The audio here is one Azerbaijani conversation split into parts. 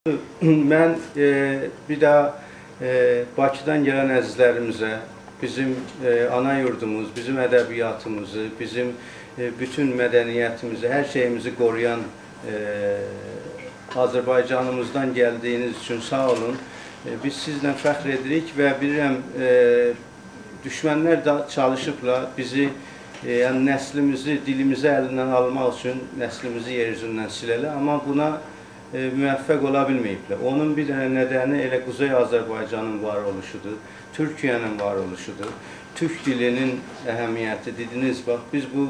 Mən bir daha Bakıdan gələn əzizlərimizə bizim ana yurdumuz, bizim ədəbiyyatımızı, bizim bütün mədəniyyətimizi, hər şeyimizi qoruyan Azərbaycanımızdan gəldiyiniz üçün sağ olun. Biz sizlə fəxr edirik və bilirəm, düşmənlər də çalışıblar bizi, yəni nəslimizi, dilimizi əlindən almaq üçün nəslimizi yer üzündən silələr, amma buna müvəffəq ola bilməyiblər. Onun bir dənə nədəni elə Quzey Azərbaycanın varoluşudur, Türkiyənin varoluşudur, Türk dilinin əhəmiyyəti dediniz. Bax, biz bu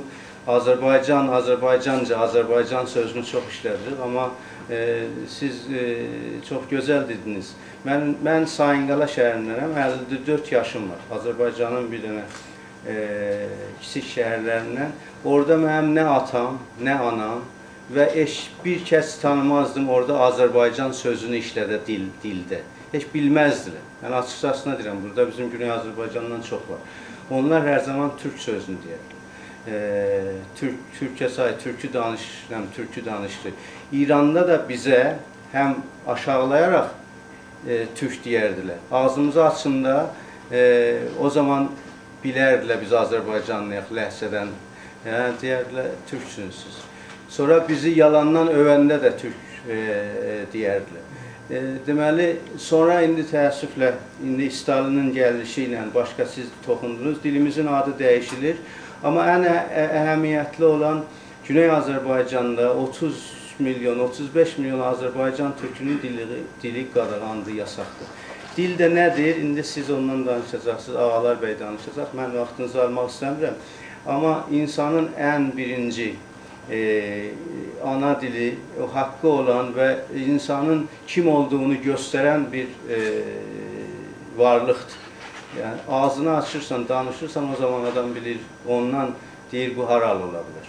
Azərbaycan, Azərbaycanca, Azərbaycan sözünü çox işlədirik, amma siz çox gözəl dediniz. Mən Sayınqala şəhərindənəm, 54 yaşım var. Azərbaycanın bir dənə kiçik şəhərlərindən. Orada mənim nə atam, nə anam və bir kəs tanımazdım orada Azərbaycan sözünü işlədə dildə. Heç bilməzdilər. Yəni, açıqcasına deyirəm, burada bizim Güney Azərbaycandan çox var. Onlar hər zaman türk sözünü deyərlər. Türkə say, türkü danışıram, türkü danışdı. İranda da bizə həm aşağılayaraq türk deyərdilər. Ağzımızı açında o zaman bilərdilər biz Azərbaycanlıyıq ləhcədən. Yəni, deyərdilər, türksünüz siz. Sonra bizi yalandan övəndə də türk deyərdilər. Deməli, sonra indi təəssüflə, indi Stalinin gəlişi ilə başqa siz toxundunuz, dilimizin adı dəyişilir. Amma ən əhəmiyyətli olan Güney Azərbaycanda 30 milyon, 35 milyon Azərbaycan türkünün dili qadağandır, yasaqdır. Dil də nədir? İndi siz ondan danışacaqsınız, Ağalar bəy danışacaq. Mən vaxtınızı almaq istəmirəm. Amma insanın ən birinci ana dili, o haqqı olan və insanın kim olduğunu göstərən bir varlıqdır. Yəni, ağzını açırsan, danışırsan, o zaman adam bilir, ondan deyir, bu haralı ola bilər.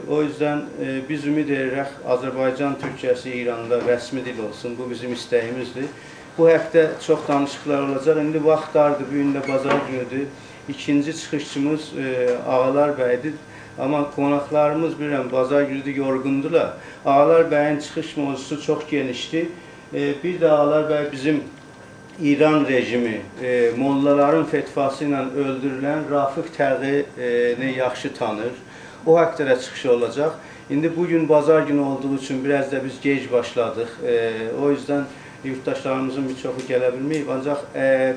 O yüzden biz ümid edirik, Azərbaycan Türkiyəsi İranda rəsmi dil olsun, bu bizim istəyimizdir. Bu həftə çox danışıqlar olacaq. İndi vaxt dardır, bu gün də bazar günüdür. İkinci çıxışçımız Ağalar bəydir. Amma qonaqlarımız bilirəm, bazar günüdür, yorğundular. Ağalar bəyin çıxış mövzusu çox genişdir. Bir də Ağalar bəy bizim İran rejimi, mollaların fetvası ilə öldürülən Rafiq Təğini yaxşı tanır. O haqda da çıxışı olacaq. İndi bugün bazar günü olduğu üçün biraz da biz gec başladıq. O yüzden yurttaşlarımızın bir çoxu gələ bilməyib. Ancaq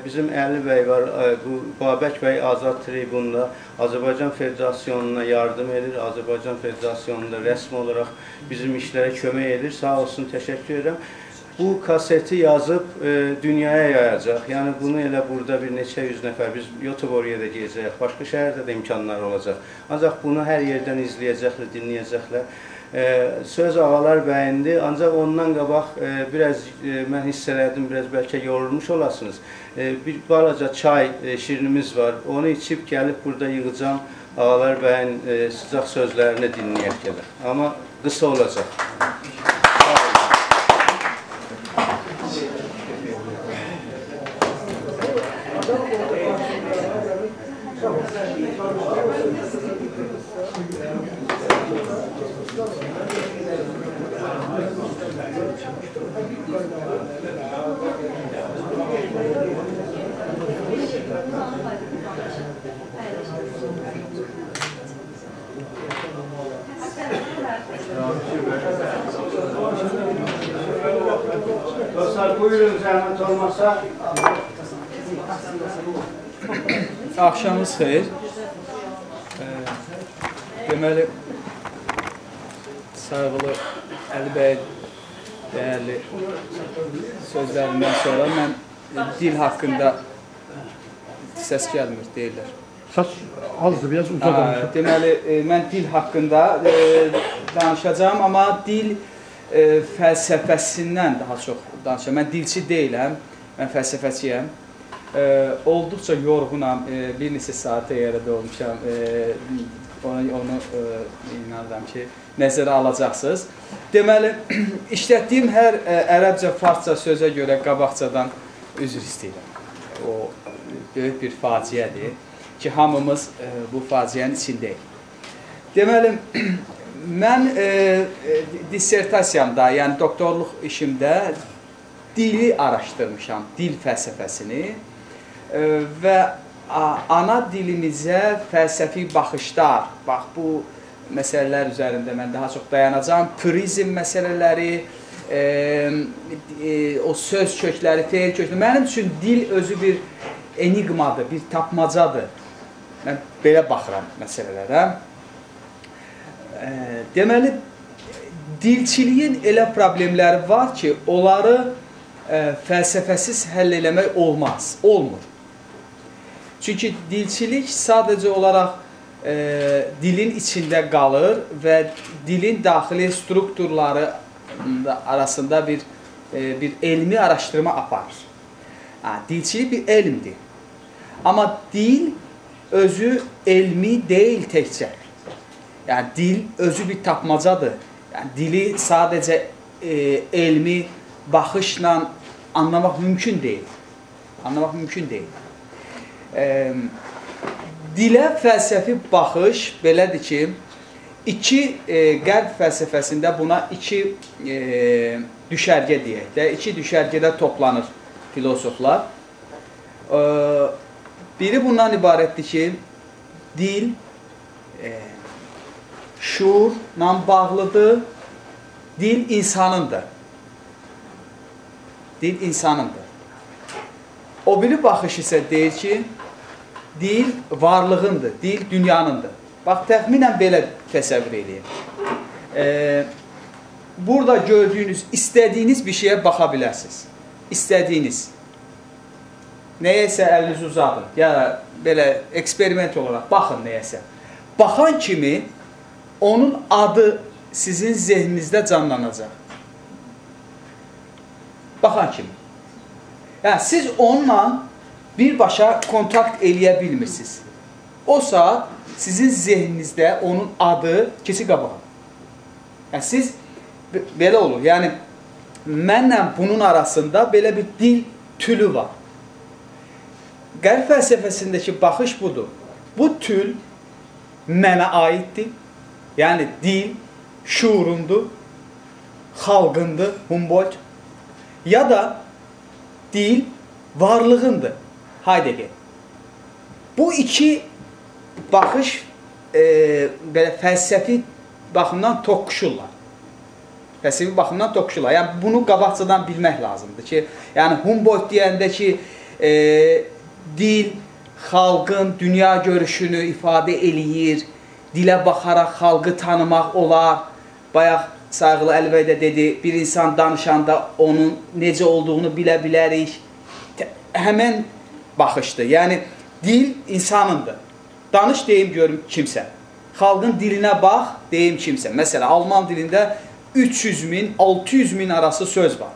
bizim Əli bəy var, bu Babək bəy Azad Tribunla Azərbaycan Federasyonuna yardım edir. Azərbaycan Federasyonunda rəsmi olaraq bizim işlərə kömək edir. Sağ olsun, təşəkkür edirəm. Bu kaseti yazıb dünyaya yayacaq. Yəni, bunu elə burada bir neçə yüz nəfər, biz Göteborg'a da gedəcəyik, başqa şəhərdə də imkanlar olacaq. Ancaq bunu hər yerdən izləyəcəklər, dinləyəcəklər. Söz Ağalar bəyindir, ancaq ondan qabaq biraz mən hiss elədim, biraz bəlkə yorulmuş olasınız. Bir balaca çay şirinimiz var, onu içib gəlib burada yığacam, Ağalar bəyin sıcaq sözlərini dinləyək gələk. Amma qısa olacaq. Dostlar, buyurun, zəhmət olmasa. Axşamınız xeyir. Deməli, sayğılı Əli bəy dəyərli sözlərindən sonra mən dil haqqında səs gəlmir, deyirlər. Səs azdır, biraz uca danışır. Deməli, mən dil haqqında danışacağam, amma dil fəlsəfəsindən daha çox danışacağam. Mən dilçi deyiləm, mən fəlsəfəçiyəm. Olduqca yorğunam, bir neçə saat təyyarədə olmuşam, onu inanıram ki, nəzərə alacaqsınız. Deməli, işlətdiyim hər ərəbcə, farsça sözə görə qabaqcadan üzr istəyirəm. O, böyük bir faciədir ki, hamımız bu faciənin içindəyik. Deməli, Mən dissertasiyamda, yəni doktorluq işimdə dili araşdırmışam, dil fəlsəfəsini və ana dilimizə fəlsəfi baxışlar, bax bu məsələlər üzərində mən daha çox dayanacağam, purizm məsələləri, o söz kökləri, feil kökləri. Mənim üçün dil özü bir enigmadır, bir tapmacadır. Mən belə baxıram məsələlərə. Deməli, dilçiliyin elə problemləri var ki, onları fəlsəfəsiz həll eləmək olmaz, olmur. Çünki dilçilik sadəcə olaraq dilin içində qalır və dilin daxili strukturları arasında bir elmi araşdırma aparır. Dilçilik bir elmdir. Amma dil özü elmi deyil təkcə. Yəni, dil özü bir tapmacadır. Yəni, dili sadəcə elmi baxışla anlamaq mümkün deyil. Anlamaq mümkün deyil. Dilə fəlsəfi baxış belədir ki, iki qərb fəlsəfəsində buna iki düşərgə deyək də, iki düşərgədə toplanır filosoflar. Biri bundan ibarətdir ki, dil şuurla bağlıdır, dil insanındır. Dil insanındır. O biri baxış isə deyir ki, dil varlığındır, dil dünyanındır. Bax, təxminən belə təsəvvür edeyim. Burada gördüyünüz, istədiyiniz bir şeyə baxa bilərsiniz. İstədiyiniz. Nəyəsə əlinizi uzadın, ya belə eksperiment olaraq baxın nəyəsə. Baxan kimi onun adı sizin zehninizdə canlanacaq. Baxan kimi. Yəni, siz onunla birbaşa kontakt eləyə bilmirsiniz. O saat sizin zehninizdə onun adı keçir qabağa. Yəni, siz belə olur. Yəni, mənlə bunun arasında belə bir dil tülü var. Qərb fəlsəfəsindəki baxış budur. Bu tül mənə aiddir. Yəni, dil şuurundur, xalqındır, Humboldt. Ya da dil varlığındır, Heidegger. Bu iki baxış belə fəlsəfi baxımdan toqquşurlar. Fəlsəfi baxımdan toqquşurlar. Yəni, bunu qabaqcadan bilmək lazımdır ki, yəni Humboldt deyəndə ki, dil xalqın dünya görüşünü ifadə eləyir, dilə baxaraq xalqı tanımaq olar. Bayaq Sayğılı Əli bəy də dedi, bir insan danışanda onun necə olduğunu bilə bilərik. Həmən baxışdır. Yəni, dil insanındır. Danış deyim görüm kimsə. Xalqın dilinə bax deyim kimsə. Məsələn, Alman dilində 300 min, 600 min arası söz var.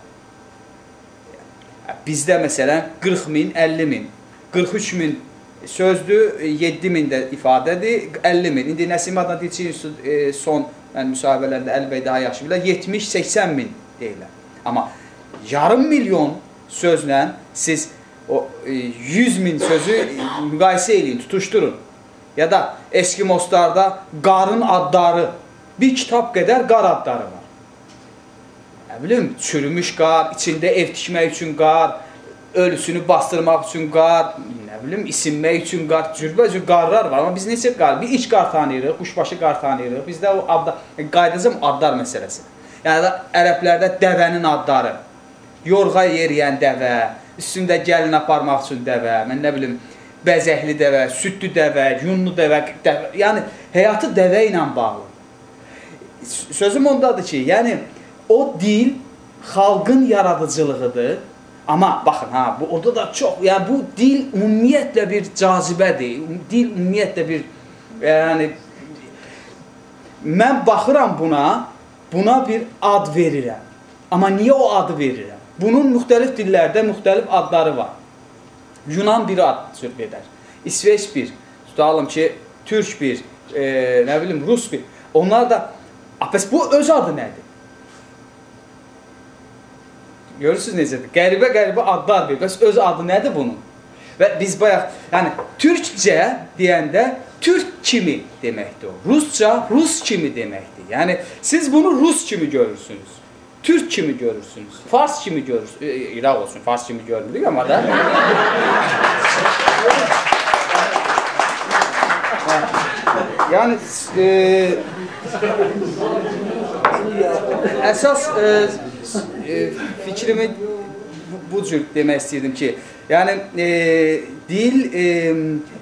Bizdə məsələn 40 min, 50 min, 43 min sözdür, 7 min də ifadədir, 50 min. İndi Nəsimi adına Dilçi İnstitutu son müsahibələrində Əli bəy daha yaxşı bilər, 70-80 min deyirlər. Amma yarım milyon sözlə siz o 100 min sözü müqayisə eləyin, tutuşdurun. Ya da Eskimoslarda qarın adları, bir kitab qədər qar adları var. Nə bilim, çürümüş qar, içində ev tikmək üçün qar, ölüsünü bastırmaq üçün qar, nə bilim, isinmək üçün qar, cürbəcür qarlar var. Amma biz neçə qar, bir iç qar tanıyırıq, quşbaşı qar tanıyırıq. Bizdə o adlar, qayıdacam adlar məsələsi. Yəni, ərəblərdə dəvənin adları, yorğa yeriyən dəvə, üstündə gəlin aparmaq üçün dəvə, mən nə bilim, bəzəkli dəvə, südlü dəvə, yunlu dəvə, dəvə, yəni həyatı dəvə ilə bağlı. Sözüm ondadır ki, yəni o dil xalqın yaradıcılığıdır. Amma baxın, ha, bu orada da çox, yəni bu dil ümumiyyətlə bir cazibədir. Dil ümumiyyətlə bir, yəni mən baxıram buna, buna bir ad verirəm. Amma niyə o adı verirəm? Bunun müxtəlif dillərdə müxtəlif adları var. Yunan bir ad sürf edər, İsveç bir, tutalım ki, Türk bir, nə bilim, Rus bir. Onlar da, bəs bu öz adı nədir? Görürsünüz necədir? Qəribə-qəribə adlar verir. Bəs öz adı nədir bunun? Və biz bayaq, yəni Türkcə deyəndə Türk kimi deməkdir o. Rusca, Rus kimi deməkdir. Yəni, siz bunu Rus kimi görürsünüz, Türk kimi görürsünüz, Fars kimi görürsünüz. İraq olsun, Fars kimi görmürük amma da. Yəni, əsas fikrimi bu cür demək istəyirdim ki, yəni dil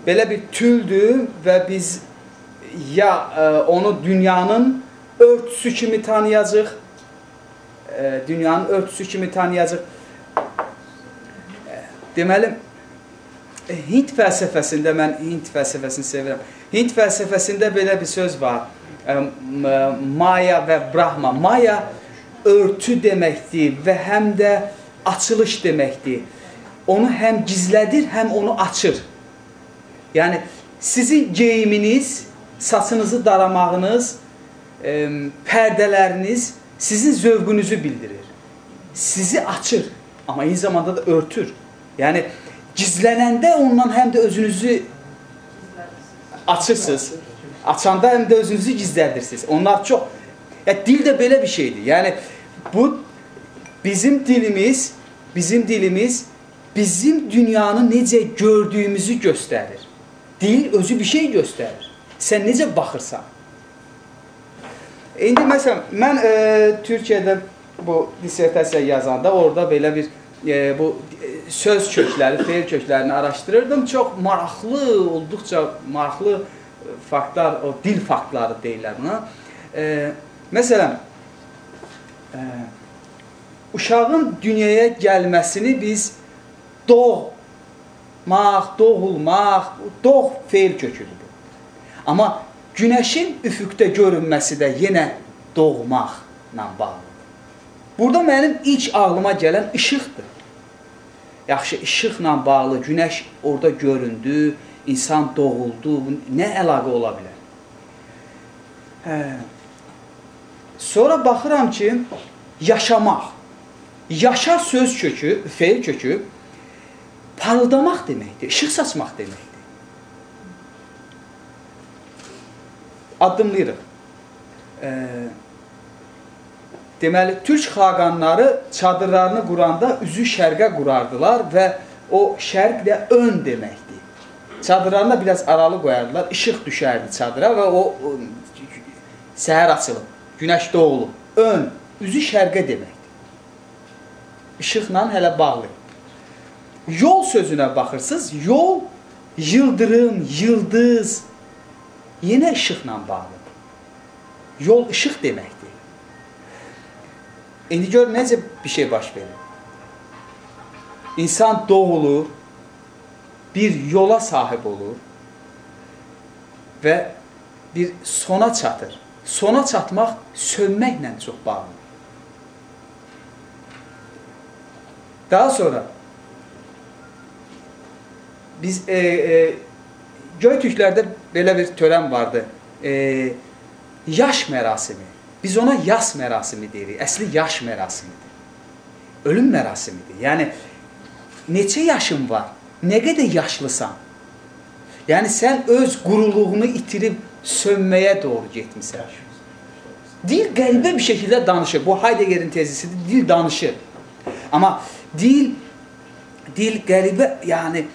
belə bir tüldür və biz ya onu dünyanın örtüsü kimi tanıyacaq, dünyanın örtüsü kimi tanıyacaq. Deməli, Hint fəlsəfəsində, mən Hint fəlsəfəsini sevirəm. Hint fəlsəfəsində belə bir söz var. Maya və Brahma. Maya örtü deməkdir və həm də açılış deməkdir. Onu həm gizlədir, həm onu açır. Yəni, sizin geyiminiz, saçınızı daramağınız, pərdələriniz sizin zövqünüzü bildirir. Sizi açır, amma eyni zamanda da örtür. Yəni, gizlənəndə ondan həm də özünüzü açırsınız. Açanda həm də özünüzü gizlədirsiniz. Onlar çox... Ya, dil də belə bir şeydir. Yəni, bu bizim dilimiz, bizim dünyanı necə gördüyümüzü göstərir. Dil özü bir şey göstərir. Sən necə baxırsan? İndi məsələn, mən Türkiyədə bu dissertasiya yazanda orada belə bir bu söz kökləri, feil köklərini araşdırırdım. Çox maraqlı, olduqca maraqlı faktlar, o dil faktları deyirlər buna. Məsələn, uşağın dünyaya gəlməsini biz doğmaq, doğulmaq, doğ feil köküdür bu. Amma günəşin üfüqdə görünməsi də yenə doğmaqla bağlıdır. Burada mənim ilk ağlıma gələn işıqdır. Yaxşı, işıqla bağlı günəş orada göründü, insan doğuldu, nə əlaqə ola bilər? Sonra baxıram ki, yaşamaq. Yaşa söz kökü, feil kökü parıldamaq deməkdir, işıq saçmaq deməkdir. Addımlayırıq. Deməli, Türk xaqanları çadırlarını quranda üzü şərqə qurardılar və o şərq də ön deməkdir. Çadırlarına biraz aralı qoyardılar, işıq düşərdi çadıra və o səhər açılıb, günəş doğulub. Ön, üzü şərqə deməkdir. İşıqla hələ bağlı. Yol sözünə baxırsınız, yol, yıldırım, yıldız, yenə işıqla bağlıdır. Yol işıq deməkdir. İndi gör, necə bir şey baş verir. İnsan doğulur, bir yola sahib olur və bir sona çatır. Sona çatmaq sönməklə çox bağlıdır. Daha sonra biz Göytürklərdə belə bir törən vardı. Yaş mərasimi. Biz ona yas mərasimi deyirik. Əsli yaş mərasimidir. Ölüm mərasimidir. Yəni, neçə yaşın var? Nə qədər yaşlısan? Yəni, sən öz quruluğunu itirib sönməyə doğru getmirsən. Dil qəribə bir şəkildə danışır. Bu Heideggerin tezisidir. Dil danışır. Amma dil qəribə, yəni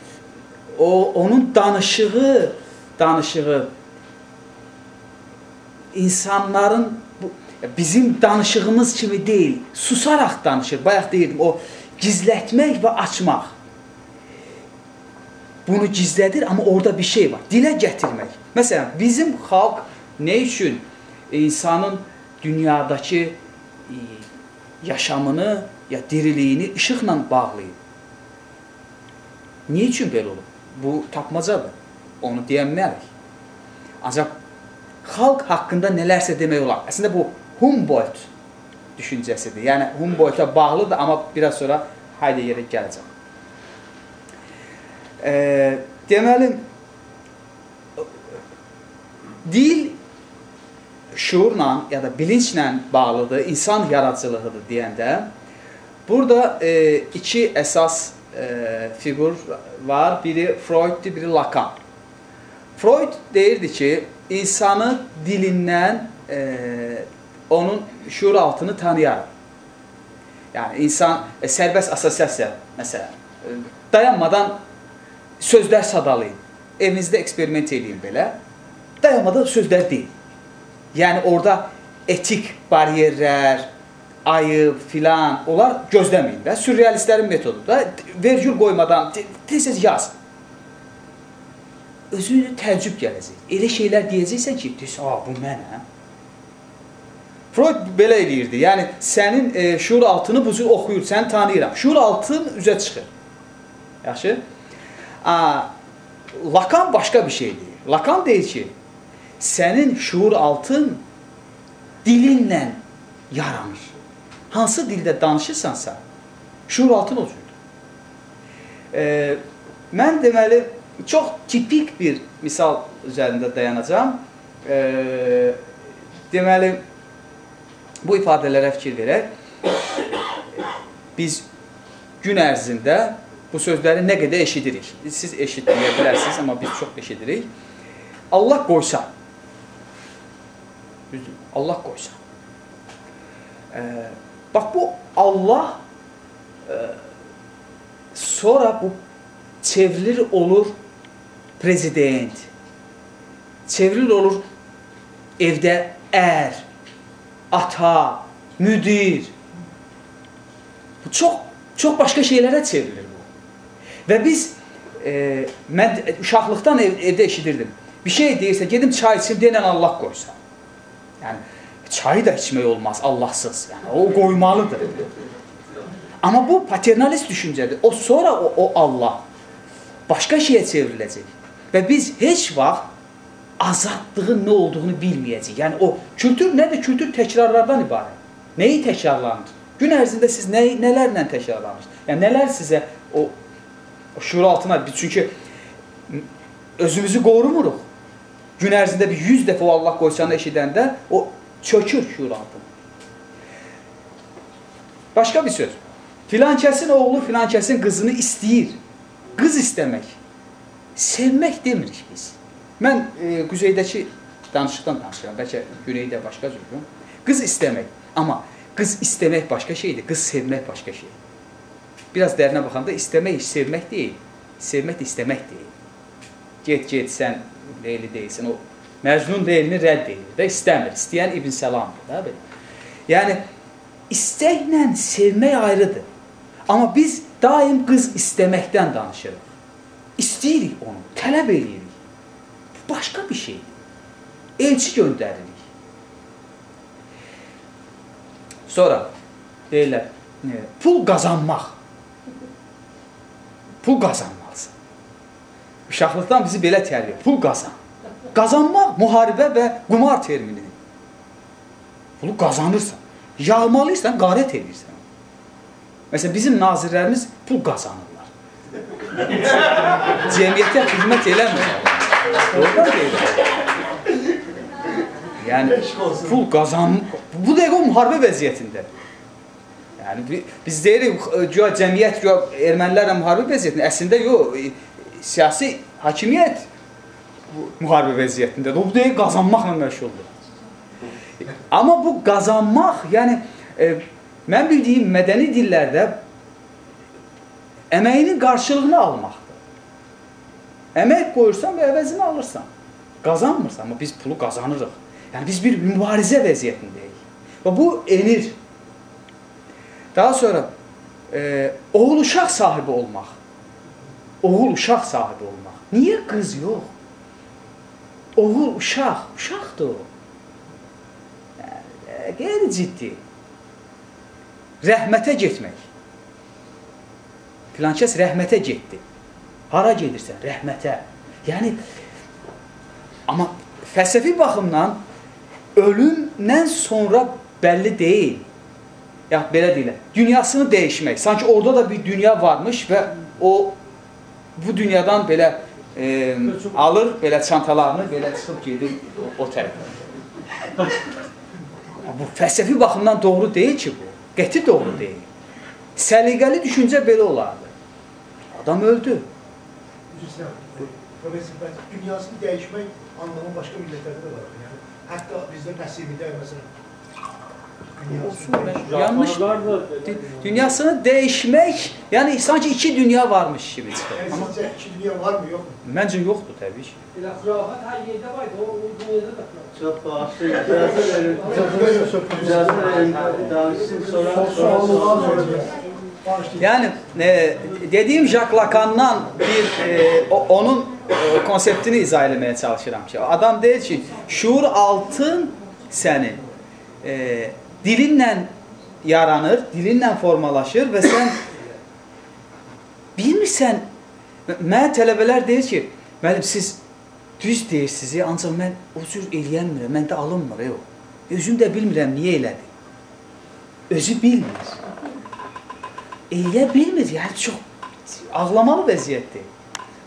onun danışığı insanların bizim danışığımız kimi deyil, susaraq danışır. Bayaq deyirdim, o gizlətmək və açmaq. Bunu gizlədir, amma orada bir şey var. Dilə gətirmək. Məsələn, bizim xalq nə üçün insanın dünyadakı yaşamını ya diriliyini işıqla bağlayıb? Niyə üçün belə olub? Bu tapmacadır. Onu deyənmərik. Ancaq xalq haqqında nələrsə demək olar. Əslində bu Humboldt düşüncəsidir. Yəni Humboldta bağlıdır, amma biraz sonra Heidegger'e gələcəm. Deməli, dil şuurla ya da bilinçlə bağlıdır, insan yaradıcılığıdır deyəndə burada iki əsas fiqur var. Biri Freuddur, biri Lacan. Freud deyirdi ki, insanı dilindən onun şuur altını tanıyarım. Yəni, insan sərbəst assosiasiya, məsələn, dayanmadan sözlər sadalayın. Evinizdə eksperiment eləyin belə. Dayanmadan sözlər deyil. Yəni, orada etik bariyerlər, ayıb filan, onlar gözləməyin də. Sürrealistlərin metodudur da. Vergül qoymadan tez-tez yaz. Özünü təəccüb gələcək. Elə şeylər deyəcəksən ki, deyirsən, bu mənəm. Freud belə eləyirdi. Yəni, sənin şuur altını bu cür oxuyur, səni tanıyıram. Şuur altın üzə çıxır. Yaxşı? Lakan başqa bir şey deyir. Lakan deyir ki, sənin şuur altın dilinlə yaranır. Hansı dildə danışırsansa, şuur altın o cürdür. Mən deməli, çox tipik bir misal üzərində dayanacağam. Deməli, bu ifadələrə fikir verək. Biz gün ərzində bu sözləri nə qədər eşidirik. Siz eşitməyə bilərsiniz, amma biz çox eşidirik. Allah qoysa. Allah qoysa. Bax, bu Allah sonra bu çevrilir olur prezident, çevrilir olur evdə ər, ata, müdir. Bu çox, çox başqa şeylərə çevrilir bu. Və biz, mən uşaqlıqdan evdə eşidirdim. Bir şey deyirsə, gedim çay içim, deyilən Allah qoysa. Yəni, çayı da içmək olmaz Allahsız. Yəni, o qoymalıdır. Amma bu paternalist düşüncədir. O sonra o Allah başqa şeyə çevriləcək. Və biz heç vaxt azadlığın nə olduğunu bilməyəcəyik. Yəni, o kültür nədir? Kültür təkrarlardan ibarət. Nəyi təkrarlanır? Gün ərzində siz nələrlə təkrarlanır? Yəni, nələr sizə o şuur altına... Çünki özümüzü qorumuruq. Gün ərzində bir 100 dəfə o Allah qoysanı eşidəndə o çökür şuur altına. Başqa bir söz. Filankəsin oğlu filankəsin qızını istəyir. Qız istəmək. Sevmək demirik biz. Mən quzeydəki danışıqdan danışıram. Bəlkə güneydə başqa cürdür. Qız istəmək. Amma qız istəmək başqa şeydir, qız sevmək başqa şeydir. Biraz dərinə baxanda istəmək sevmək deyil. Sevmək də istəmək deyil. Get, get, sən Leyli deyilsin. O Məcnun Leylini rədd edir də, istəmir. İstəyən İbn Səlamdır da, belə. Yəni, istəklə sevmək ayrıdır. Amma biz daim qız istəməkdən danışırıq. İstəyirik onu, tələb eləyirik. Bu başqa bir şeydir. Elçi göndəririk. Sonra deyirlər, pul qazanmaq. Pul qazanmalısın. Uşaqlıqdan bizi belə tərbiyə, pul qazan. Qazanmaq müharibə və qumar terminidir. Pulu qazanırsan, yağmalıysan, qarət edirsən. Məsələn, bizim nazirlərimiz pul qazanırlar. Cəmiyyətə xidmət eləmirlər. Doğrudan deyirlər. Yəni, pul qazanmaq, bu dəqiqə o müharibə vəziyyətində. Yəni, biz deyirik, güya cəmiyyət, güya ermənilərlə müharibə vəziyyətində. Əslində, yox, siyasi hakimiyyət müharibə vəziyyətindədir. O, bu dəqiqə qazanmaqla məşğuldur. Amma bu qazanmaq, yəni, mən bildiyim mədəni dillərdə əməyinin qarşılığını almaqdır. Əmək qoyursan və əvəzini alırsan. Qazanmırsan, amma biz pulu qazanırıq. Yəni, biz bir mübarizə vəziyyətindəyik. Və bu enir. Daha sonra, oğul uşaq sahibi olmaq. Oğul uşaq sahibi olmaq. Niyə qız yox? Oğul uşaq, uşaqdır o. Yəni, qeyri-ciddi. Rəhmətə getmək. Filankəs rəhmətə getdi. Hara gedirsən? Rəhmətə. Yəni, amma fəlsəfi baxımdan ölümdən sonra bəlli deyil. Ya, belə deyirlər, dünyasını dəyişmək. Sanki orada da bir dünya varmış və o bu dünyadan belə alır, belə çantalarını belə çıxıb gedir o tərəfə. Bu fəlsəfi baxımdan doğru deyil ki bu. Qəti doğru deyil. Səliqəli düşüncə belə olardı. Adam öldü. Profesör, dünyasını dəyişmək anlamı başqa millətlərdə də var. Yəni, hətta bizdə Nəsimidə məsələn, yanlış. Dünyasını dəyişmək, yəni sanki iki dünya varmış kimi çıxır. Yəni, sizcə iki dünya var mı, yox mu? Məncə yoxdur təbii ki. Elə xurafat hər yerdə var idi, o dünyada da xurafat. Çox bağışlayın, icazə verin. İcazə verin, danışsın, sonra sonra. Yəni, dediyim Jacques Lacan'dan bir, onun konseptini izah eləməyə çalışıram ki, adam deyir ki, şuur altın sənin dilinlə yaranır, dilinlə formalaşır və sən bilmirsən, mənə tələbələr deyir ki, müəllim, siz düz deyirsiniz, ancaq mən o cür eləyənmirəm, məndə alınmır, o. Özüm də bilmirəm, niyə elədi. Özü bilmir. Eləyə bilmir, yəni çox ağlamalı vəziyyətdir.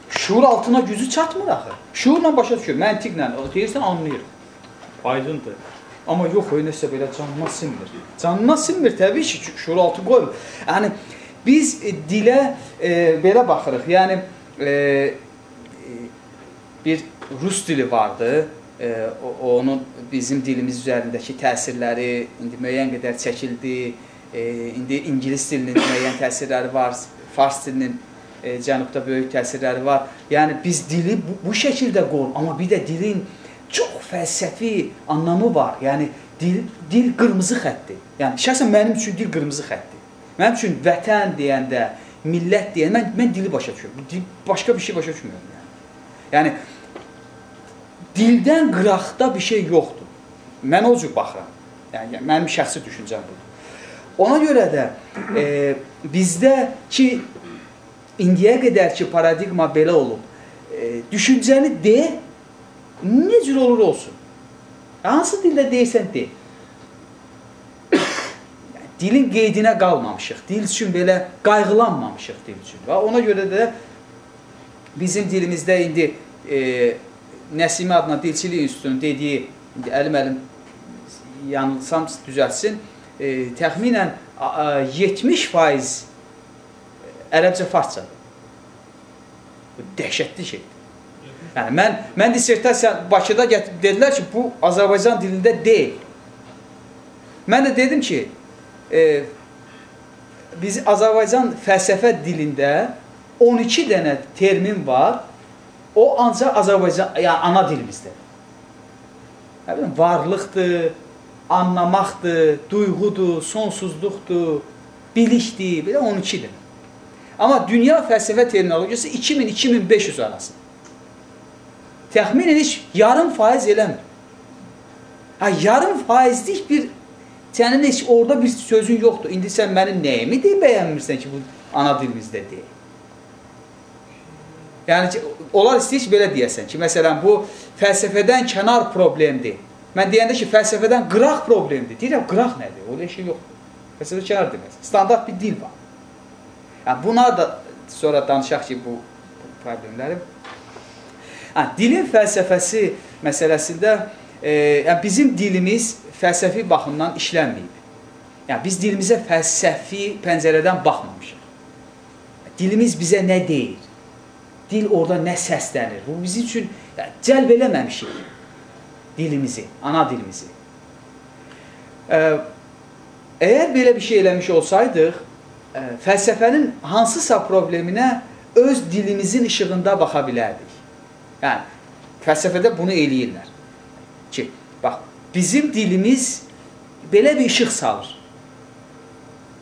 Şuur altına gücü çatmır axı. Şuurla başa düşür, məntiqlə, deyirsən anlayır. Aydındır. Amma yox, o nəsə belə canına sinmir. Canına sinmir təbii ki, şuur altı qoymur. Yəni, biz dilə belə baxırıq. Yəni, bir rus dili vardı. Onun bizim dilimiz üzərindəki təsirləri indi müəyyən qədər çəkildi. İndi ingilis dilinin müəyyən təsirləri var, fars dilinin cənubda böyük təsirləri var. Yəni, biz dili bu şəkildə qoruruq, amma bir də dilin çox fəlsəfi anlamı var. Yəni, dil qırmızı xətdir. Yəni, şəxsən mənim üçün dil qırmızı xətdir. Mənim üçün vətən deyəndə, millət deyəndə, mən dili başa düşürəm. Başqa bir şey başa düşmürəm. Yəni, dildən qıraqda bir şey yoxdur. Mən o cür baxıram. Yəni, mənim şəxsi düşüncəm budur. Ona görə də bizdə ki, indiyə qədər ki, paradigma belə olub, düşüncəni de, nə cür olur olsun. Hansı dildə deyirsən, de. Yəni, dilin qeydinə qalmamışıq, dil üçün belə qayğılanmamışıq dil üçün. Və ona görə də bizim dilimizdə indi Nəsimi adına Dilçilik İnstitutunun dediyi, indi əlim yanılsam düzəltsin, təxminən 70% ərəbcə farsçadır. Bu dəhşətli şeydir. Yəni, mən dissertasiya Bakıda dedilər ki, bu Azərbaycan dilində deyil. Mən də dedim ki, biz Azərbaycan fəlsəfə dilində 12 dənə termin var, o ancaq Azərbaycan, yəni ana dilimizdə. Varlıqdır, anlamaqdır, duyğudur, sonsuzluqdur, bilikdir, belə 12-dir. Amma dünya fəlsəfə terminologiyası 2000-2500 arası. Təxminən heç 0,5% eləmir. Ha, 0,5%lik bir, sənin heç orada bir sözün yoxdur. İndi sən mənim nəyimi deyib bəyənmirsən ki, bu ana dilimizdə deyil. Yəni ki, onlar istəyir ki, belə deyəsən ki, məsələn, bu fəlsəfədən kənar problemdir. Mən deyəndə ki, fəlsəfədən qıraq problemdir. Deyirəm, qıraq nədir? Öyle şey yoxdur. Fəlsəfə kənar deməz. Standart bir dil var. Yəni, buna da sonra danışaq ki, bu problemləri. Yəni, dilin fəlsəfəsi məsələsində yəni, bizim dilimiz fəlsəfi baxımdan işlənməyib. Yəni, biz dilimizə fəlsəfi pəncərədən baxmamışıq. Dilimiz bizə nə deyir? Dil orada nə səslənir? Bu bizim üçün yəni, cəlb eləməmişik dilimizi, ana dilimizi. Əgər belə bir şey eləmiş olsaydıq, fəlsəfənin hansısa probleminə öz dilimizin işığında baxa bilərdik. Yəni, fəlsəfədə bunu eləyirlər. Ki, bax, bizim dilimiz belə bir işıq salır.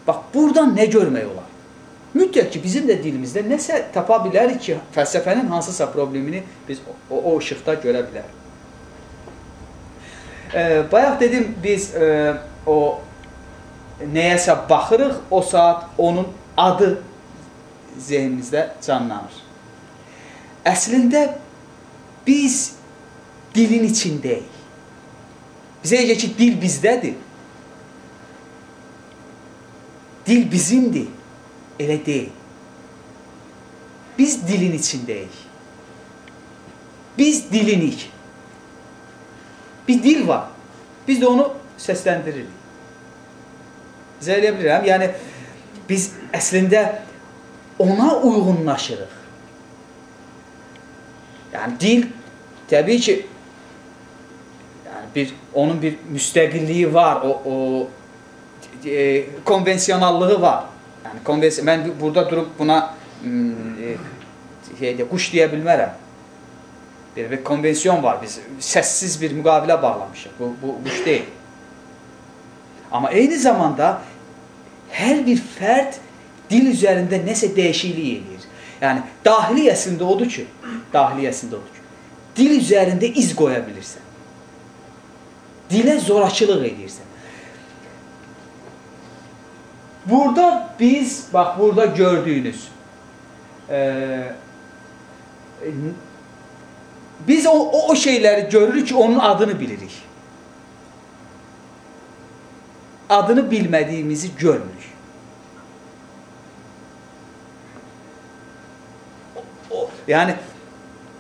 Bax, buradan nə görmək olar? Mütləq ki, bizim də dilimizdə nəsə tapa bilərik ki, fəlsəfənin hansısa problemini biz o işıqda görə bilərik. Bayaq dedim, biz o nəyəsə baxırıq, o saat onun adı zehnimizdə canlanır. Əslində, biz dilin içindəyik. Bizə elə ki, dil bizdədir. Dil bizimdir. Elə deyil. Biz dilin içindəyik. Biz dilinik. Bir dil var. Biz də onu səsləndiririk. İzah eləyə bilirəm. Yəni, biz əslində ona uyğunlaşırıq. Yəni dil təbii ki, yəni onun bir müstəqilliyi var, o konvensionallığı var. Yəni mən burada durub buna quş deyə bilmərəm. Belə bir konvensiyon var, biz səssiz bir müqavilə bağlamışıq. Bu quş deyil. Amma eyni zamanda hər bir fərd dil üzərində nəsə dəyişiklik eləyir. Yəni dahili əslində odur ki, dil üzərində iz qoya bilirsən. Dilə zorakılıq edirsən. Burada biz, bax burada gördüyünüz, biz o şeyləri görürük ki, onun adını bilirik. Adını bilmədiyimizi görmürük. Yəni,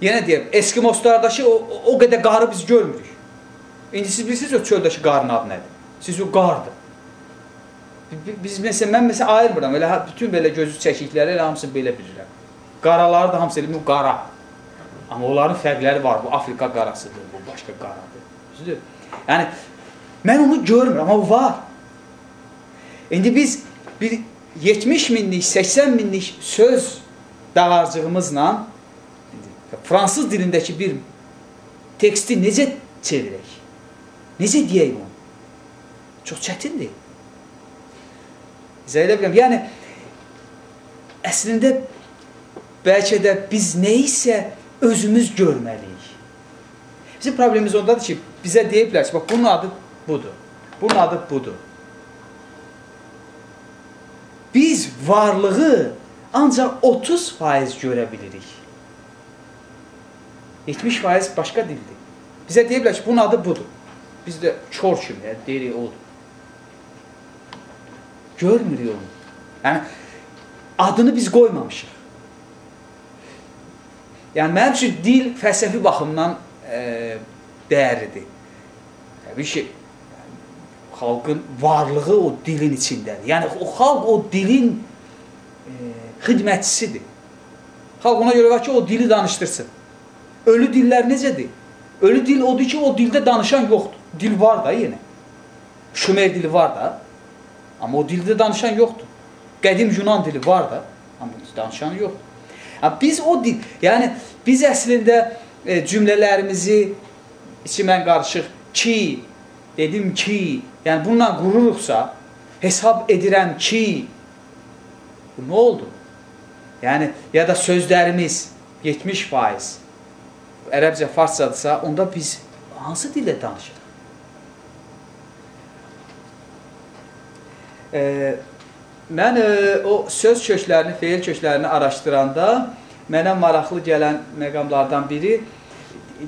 yenə deyəm, Eskimoslardakı o qədər qarı biz görmürük. İndi siz bilirsiniz o çöldəki qarın adı nədir? Siz o qardır. Biz məsələn, mən məsələn ayırmıram. Elə bütün belə gözü çəkikləri elə hamısını belə bilirəm. Qaraları da hamısı elə qara. Amma onların fərqləri var. Bu Afrika qarasıdır, bu başqa qaradır. Düzdür? Yəni mən onu görmürəm, amma o var. İndi biz bir 70 minlik, 80 minlik söz dağarcığımızla fransız dilindəki bir teksti necə çevirək? Necə deyək onu? Çox çətindir. İzah edə bilirəm. Yəni, əslində bəlkə də biz nəyisə özümüz görməliyik. Bizim problemimiz ondadır ki, bizə deyiblər ki, bax, bunun adı budur, bunun adı budur. Biz varlığı ancaq 30% görə bilirik. 70% başqa dildir. Bizə deyiblər ki, bunun adı budur. Biz də kor kimi deyirik, odur. Görmürük onu. Yəni, adını biz qoymamışıq. Yəni, mənim üçün dil fəlsəfi baxımdan dəyərlidir. Təbii ki, xalqın varlığı o dilin içindədir. Yəni, o xalq o dilin xidmətçisidir. Xalq ona görə var ki, o dili danışdırsın. Ölü dillər necədir? Ölü dil odur ki, o dildə danışan yoxdur. Dil var da yenə. Şumer dili var da. Amma o dildə danışan yoxdur. Qədim Yunan dili var da, amma danışan yoxdur. Yəni, biz o dil, yəni biz əslində cümlələrimizi içi mən qarışıq ki, dedim ki, yəni bununla qururuqsa, hesab edirəm ki, bu nə oldu? Yəni, ya da sözlərimiz 70% ərəbcə, farsçadırsa, onda biz hansı dillə danışırıq? Mən o söz köklərini, feil köklərini araşdıranda mənə maraqlı gələn məqamlardan biri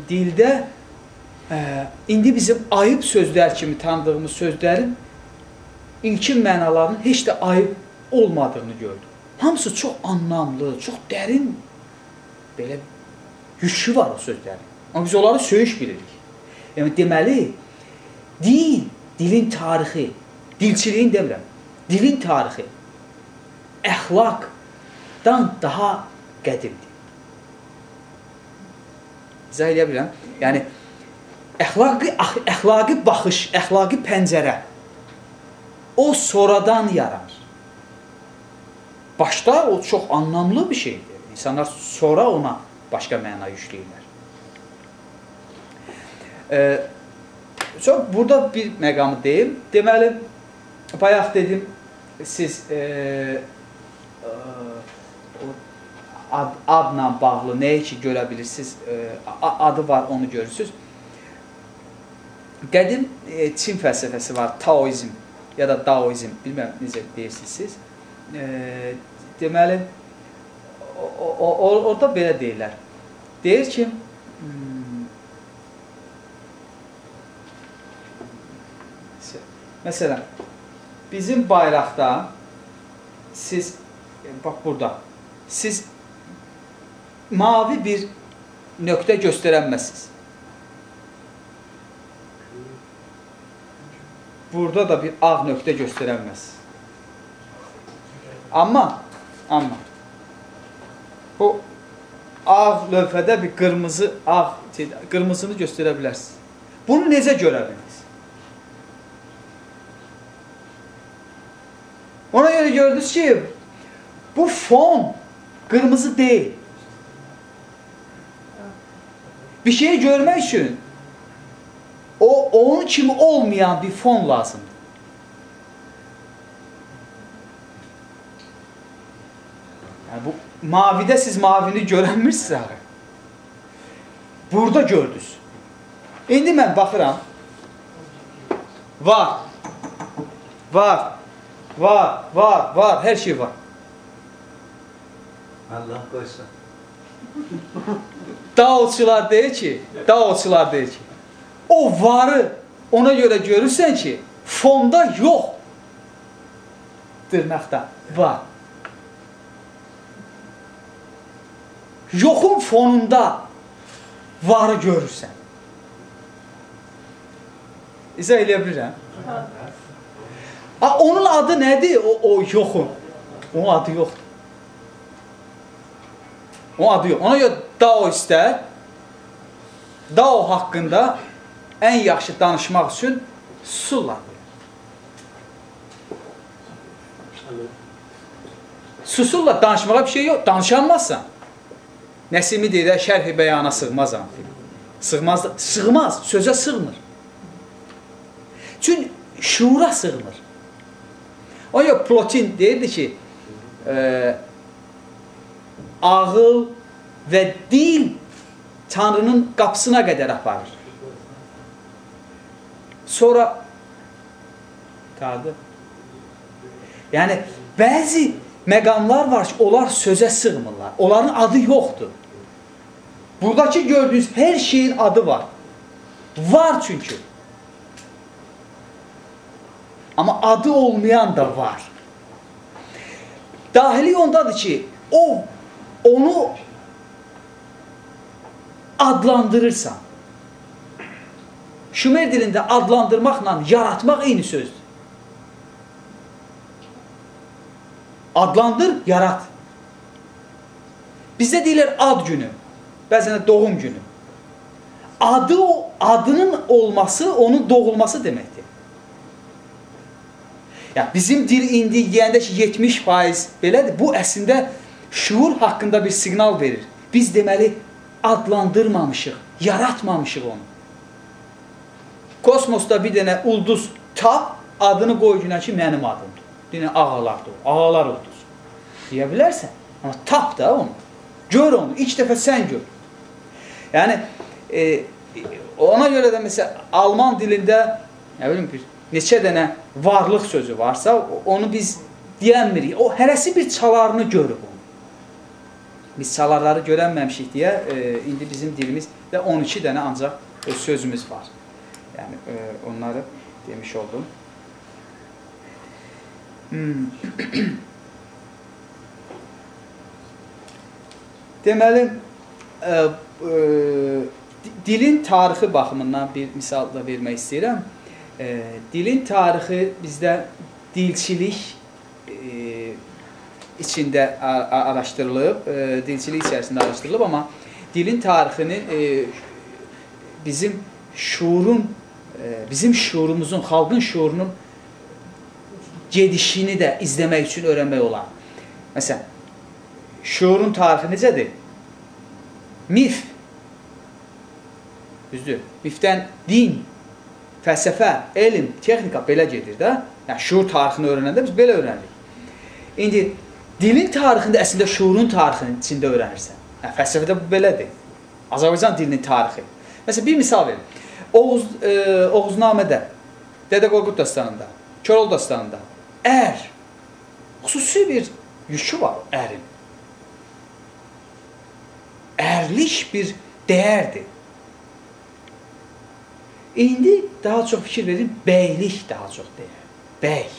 dildə indi bizim ayıb sözlər kimi tanıdığımız sözlərin ilkin mənalarının heç də ayıb olmadığını gördüm. Hamısı çox anlamlı, çox dərin belə yükü var o sözlərin. Amma biz onları söyüş bilirik. Yəni, deməli, dil, dilin tarixi, dilçiliyin demirəm, dilin tarixi əxlaqdan daha qədimdir. İzah edə bilirəm. Yəni, əxlaqi baxış, əxlaqi pəncərə o sonradan yaranır. Başda o çox anlamlı bir şeydir. İnsanlar sonra ona başqa məna yükləyirlər. Sonra burada bir məqamı deyim. Deməli, bayaq dedim, siz adla bağlı nəyi ki görə bilirsiniz, adı var, onu görürsünüz. Qədim Çin fəlsəfəsi var, Taoizm ya da Daoizm, bilməm necə deyirsiniz siz. Deməli, orada belə deyirlər. Deyir ki, məsələn, bizim bayraqda siz, bax burada, siz mavi bir nöqtə göstərənməzsiniz. Burada da bir ağ nöqtə göstərənməz. Amma bu ağ lövhədə bir qırmızı, ağ, qırmızını göstərə bilərsiniz. Bunu necə görə bildiniz? Ona görə gördünüz ki, bu fon qırmızı deyil. Bir şeyi görmək üçün onun kimi olmayan bir fon lazımdır. Yəni, bu mavidə siz mavini görənmirsiniz axı. Burada gördünüz. İndi mən baxıram. Var. Var. Var, var, var. Hər şey var. Allah qoysun. Daoçular deyir ki, Daoçular deyir ki, o varı ona görə görürsən ki, fonda yox. Dırnaqda var. Yoxun fonunda varı görürsən. İzah eləyə bilirəm. Onun adı nədir? O yoxun. Onun adı yoxdur. Onun adı yox. Ona görə Dao istər. Dao haqqında ən yaxşı danışmaq üçün susurlar. Susurlar, danışmağa bir şey yox. Danışanmazsan. Nəsimi deyir, şərh-i bəyana sığmazam. Sığmaz, sığmaz, sözə sığmır. Çünki şuura sığmır. Ona görə Plotin deyirdi ki, ağıl və dil Tanrının qapısına qədər aparır. Sonra qaldı. Yəni, bəzi məqamlar var ki, onlar sözə sığmırlar. Onların adı yoxdur. Buradakı gördüyünüz hər şeyin adı var. Var çünki. Amma adı olmayan da var. Dahili ondadır ki, onu adlandırırsan. Şumer dilində adlandırmaqla yaratmaq eyni sözdür. Adlandır, yarat. Bizdə deyirlər ad günü, bəzən də doğum günü. Adının olması, onun doğulması deməkdir. Yəni, bizim dil indi deyəndə ki, 70% belədir. Bu, əslində, şuur haqqında bir siqnal verir. Biz deməli, adlandırmamışıq, yaratmamışıq onu. Kosmosda bir dənə ulduz tap, adını qoy günə ki, mənim adımdır. Bir dənə ağalardır, ağalar ulduz. Deyə bilərsən, amma tap da onu. Gör onu, ilk dəfə sən gör. Yəni, ona görə də məsələn, Alman dilində, nə bilim, bir neçə dənə varlıq sözü varsa, onu biz deyənmirik. O, hərəsi bir çalarını görüb onu. Biz çalarları görənməmişik deyə, indi bizim dilimizdə 12 dənə ancaq sözümüz var. Yəni, onları demiş oldum. Deməli, dilin tarixi baxımından bir misal da vermək istəyirəm. Dilin tarixi bizdə dilçilik içində araşdırılıb, dilçilik içərisində araşdırılıb, amma dilin tarixini bizim şuurun, bizim şuurumuzun, xalqın şuurunun gedişini də izləmək üçün öyrənmək olar. Məsələn, şuurun tarixi necədir? Mif. Düzdür. Mifdən din, fəlsəfə, elm, texnika belə gedir də. Yəni, şuur tarixini öyrənəndə biz belə öyrənirik. İndi, dilin tarixində əslində şuurun tarixinin içində öyrənirsən. Yəni, fəlsəfədə bu belədir. Azərbaycan dilinin tarixi. Məsələn, bir misal verim. Oğuznamədə, Dədə Qorqud dastanında, Koroğlu dastanında ər, xüsusi bir yükü var ərin. Ərlik bir dəyərdir. İndi daha çox fikir verin, bəylik daha çox dəyər. Bəy.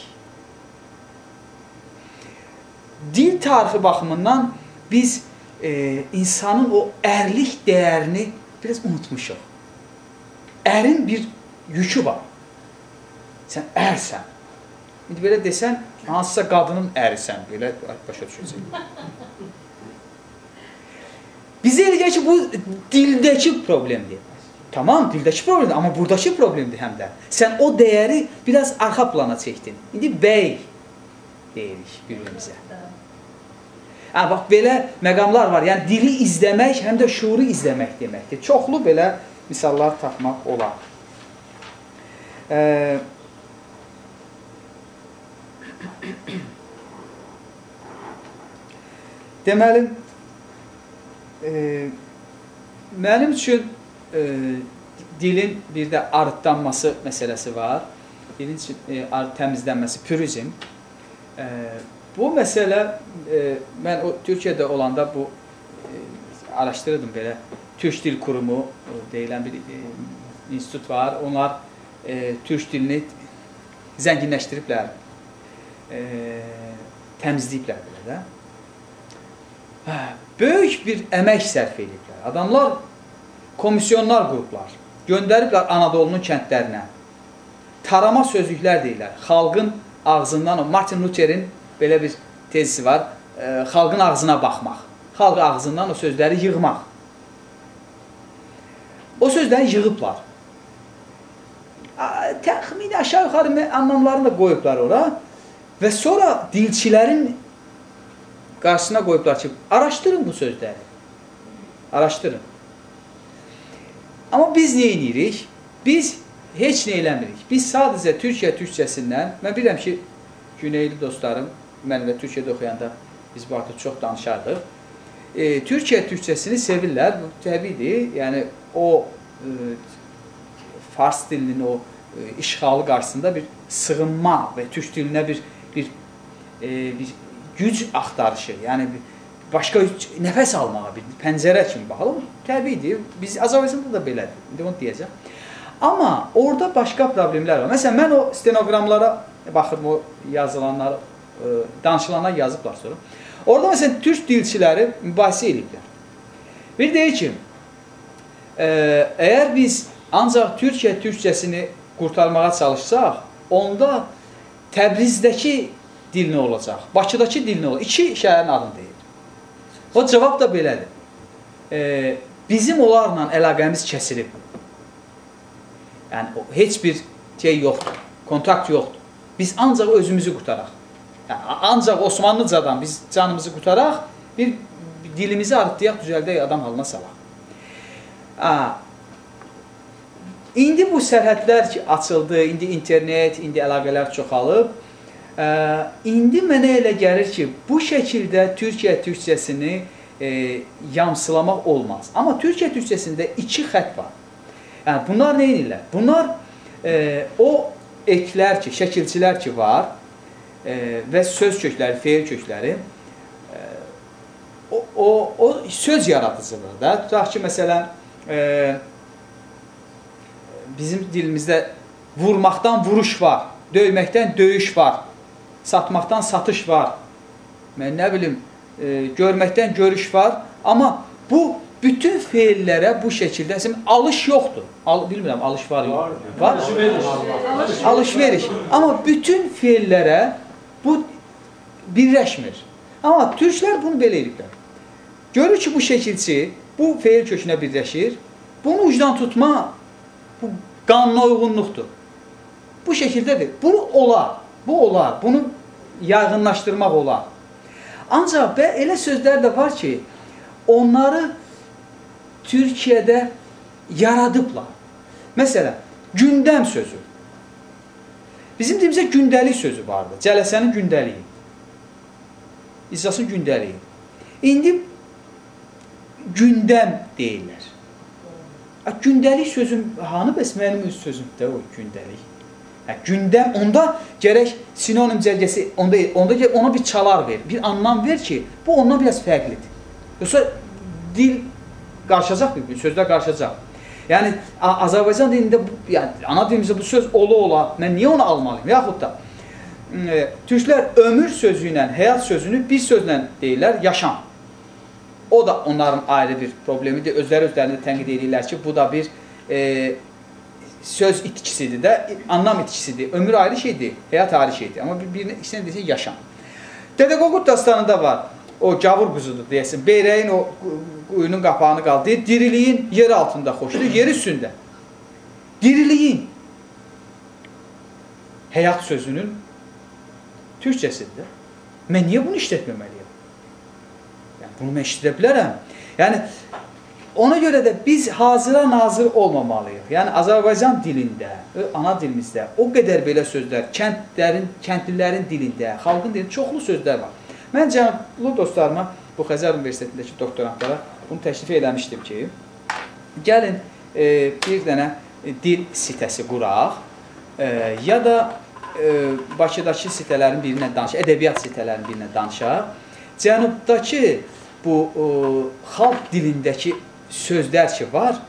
Dil tarixi baxımından biz insanın o ərlik dəyərini biraz unutmuşuq. Ərin bir yükü var. Sən ərsən. İndi belə desən, hansısa qadının ərisən, belə başa düşəcək. Bizə elə gəlir ki, bu dildəki problemdir. Tamam, dildəki problemdir, amma buradakı problemdir həm də. Sən o dəyəri biraz arxa plana çəkdin. İndi bəy deyirik bir-birimizə. Hə, bax, belə məqamlar var. Yəni, dili izləmək, həm də şuuru izləmək deməkdir. Çoxlu belə misallar tapmaq olar. Deməli, mənim üçün dilin bir də arıtlanması məsələsi var. Dilin təmizlənməsi, pürizm. Bu məsələ, mən o Türkiyədə olanda bu araşdırırdım belə. Türk Dil Kurumu deyilən bir institut var. Onlar türk dilini zənginləşdiriblər, təmizləyiblər belə də. Böyük bir əmək sərf ediblər. Adamlar komisyonlar qurublar, göndəriblər Anadolunun kəndlərinə. Tarama sözlüklər deyirlər. Xalqın ağzından, Martin Lutherin belə bir tezisi var, xalqın ağzına baxmaq. Xalq ağzından o sözləri yığmaq. O sözləri yığıblar. Təxmini aşağı-yuxarı anlamlarını da qoyublar ora və sonra dilçilərin qarşısına qoyublar ki, araşdırın bu sözləri. Araşdırın. Amma biz nə edirik? Biz heç nə eləmirik. Biz sadəcə Türkiyə türkçəsindən, mən bilirəm ki, Güneyli dostlarım, mən də Türkiyədə oxuyanda biz bu haqda çox danışardıq. Türkiyə türkçəsini sevirlər, bu təbiidir. Yəni, o fars dilinin o işğalı qarşısında bir sığınma və türk dilinə bir güc axtarışı, yəni başqa nəfəs almağa bir pəncərə kimi baxalım, təbiidir. Biz Azərbaycanda da belədir, indi onu deyəcəm. Amma orada başqa problemlər var. Məsələn, mən o stenoqramlara baxırım, o yazılanlar, danışılanlar yazıblar sonra. Orada məsələn, türk dilçiləri mübahisə ediblər. Bir deyir ki, əgər biz ancaq Türkiyə türkçəsini qurtarmağa çalışsaq, onda Təbrizdəki dil nə olacaq, Bakıdakı dil nə olacaq? İki şəhərin adını deyir. O cavab da belədir. Bizim onlarla əlaqəmiz kəsilib. Yəni, heç bir şey yoxdur, kontakt yoxdur. Biz ancaq özümüzü qurtaraq. Yəni, ancaq Osmanlıcadan biz canımızı qurtaraq, bir dilimizi arıtdıyaq, düzəldək, adam halına salaq. İndi bu sərhədlər ki açıldı, indi internet, indi əlaqələr çoxalıb. İndi mənə elə gəlir ki, bu şəkildə Türkiyə türkçəsini yamsılamaq olmaz. Amma Türkiyə türkçəsində iki xətt var. Yəni, bunlar nə edirlər? Bunlar o eklər ki, şəkilçilər ki var və söz kökləri, feil kökləri, o söz yaradıcılığı da. Tutaq ki, məsələn, bizim dilimizdə vurmaqdan vuruş var, döyməkdən döyüş var, satmaqdan satış var, mən nə bilim, görməkdən görüş var. Amma bu, bütün feillərə bu şəkildə, alış yoxdur. Bilmirəm, alış var, yox. Var? Alış-veriş. Amma bütün feillərə bu birləşmir. Amma türklər bunu belə ediblər. Görür ki, bu şəkilçi bu feil kökünə birləşir. Bunu ucdan tutma, bu qanuna uyğunluqdur. Bu şəkildədir. Bunu olar, bu olar, bunu yaygınlaşdırmaq olar. Ancaq elə sözlər də var ki, onları Türkiyədə yaradıblar. Məsələn, gündəm sözü. Bizim dilimizdə gündəlik sözü vardı. Cələsənin gündəliyi. İclasın gündəliyi. İndi gündəm deyirlər. Gündəlik sözüm, hanı bəs mənim öz sözümdə o gündəlik. Gündəm, onda gərək sinonim cərgəsi, onda ona bir çalar ver, bir anlam ver ki, bu ondan biraz fərqlidir. Yoxsa dil qarışacaq, bir sözlər qarışacaq. Yəni, Azərbaycan dilində, yəni, ana dilimizdə bu söz ola-ola, mən niyə onu almalıyım? Yaxud da, türklər ömür sözü ilə, həyat sözünü bir sözlə deyirlər, yaşam. O da onların ayrı bir problemidir. Özləri özlərində tənqid edirlər ki, bu da bir söz itkisidir də, anlam itkisidir. Ömür ayrı şeydir, həyat ayrı şeydir. Amma bir ikisini desə yaşam. Dədə Qorqud dastanında var. o gavur quzudur deyəsin, beyrəyin o quyunun qapağını qaldı. Deyir, diriliyin yer altında xoşdur, yer üstündə. Diriliyin həyat sözünün türkçəsidir. Mən niyə bunu işlətməməliyəm? Yəni, bunu mən işlədə bilərəm. Yəni, ona görə də biz hazıra nazır olmamalıyıq. Yəni, Azərbaycan dilində, ana dilimizdə o qədər belə sözlər, kəndlilərin dilində, xalqın dilində çoxlu sözlər var. Mən cənublu dostlarıma, bu Xəzər Universitetindəki doktorantlara bunu təklif eləmişdim ki, gəlin bir dənə dil sitəsi quraq ya da Bakıdakı sitələrin birinə danışaq, ədəbiyyat sitələrinin birinə danışaq. Cənubdakı bu xalq dilindəki sözlər ki var,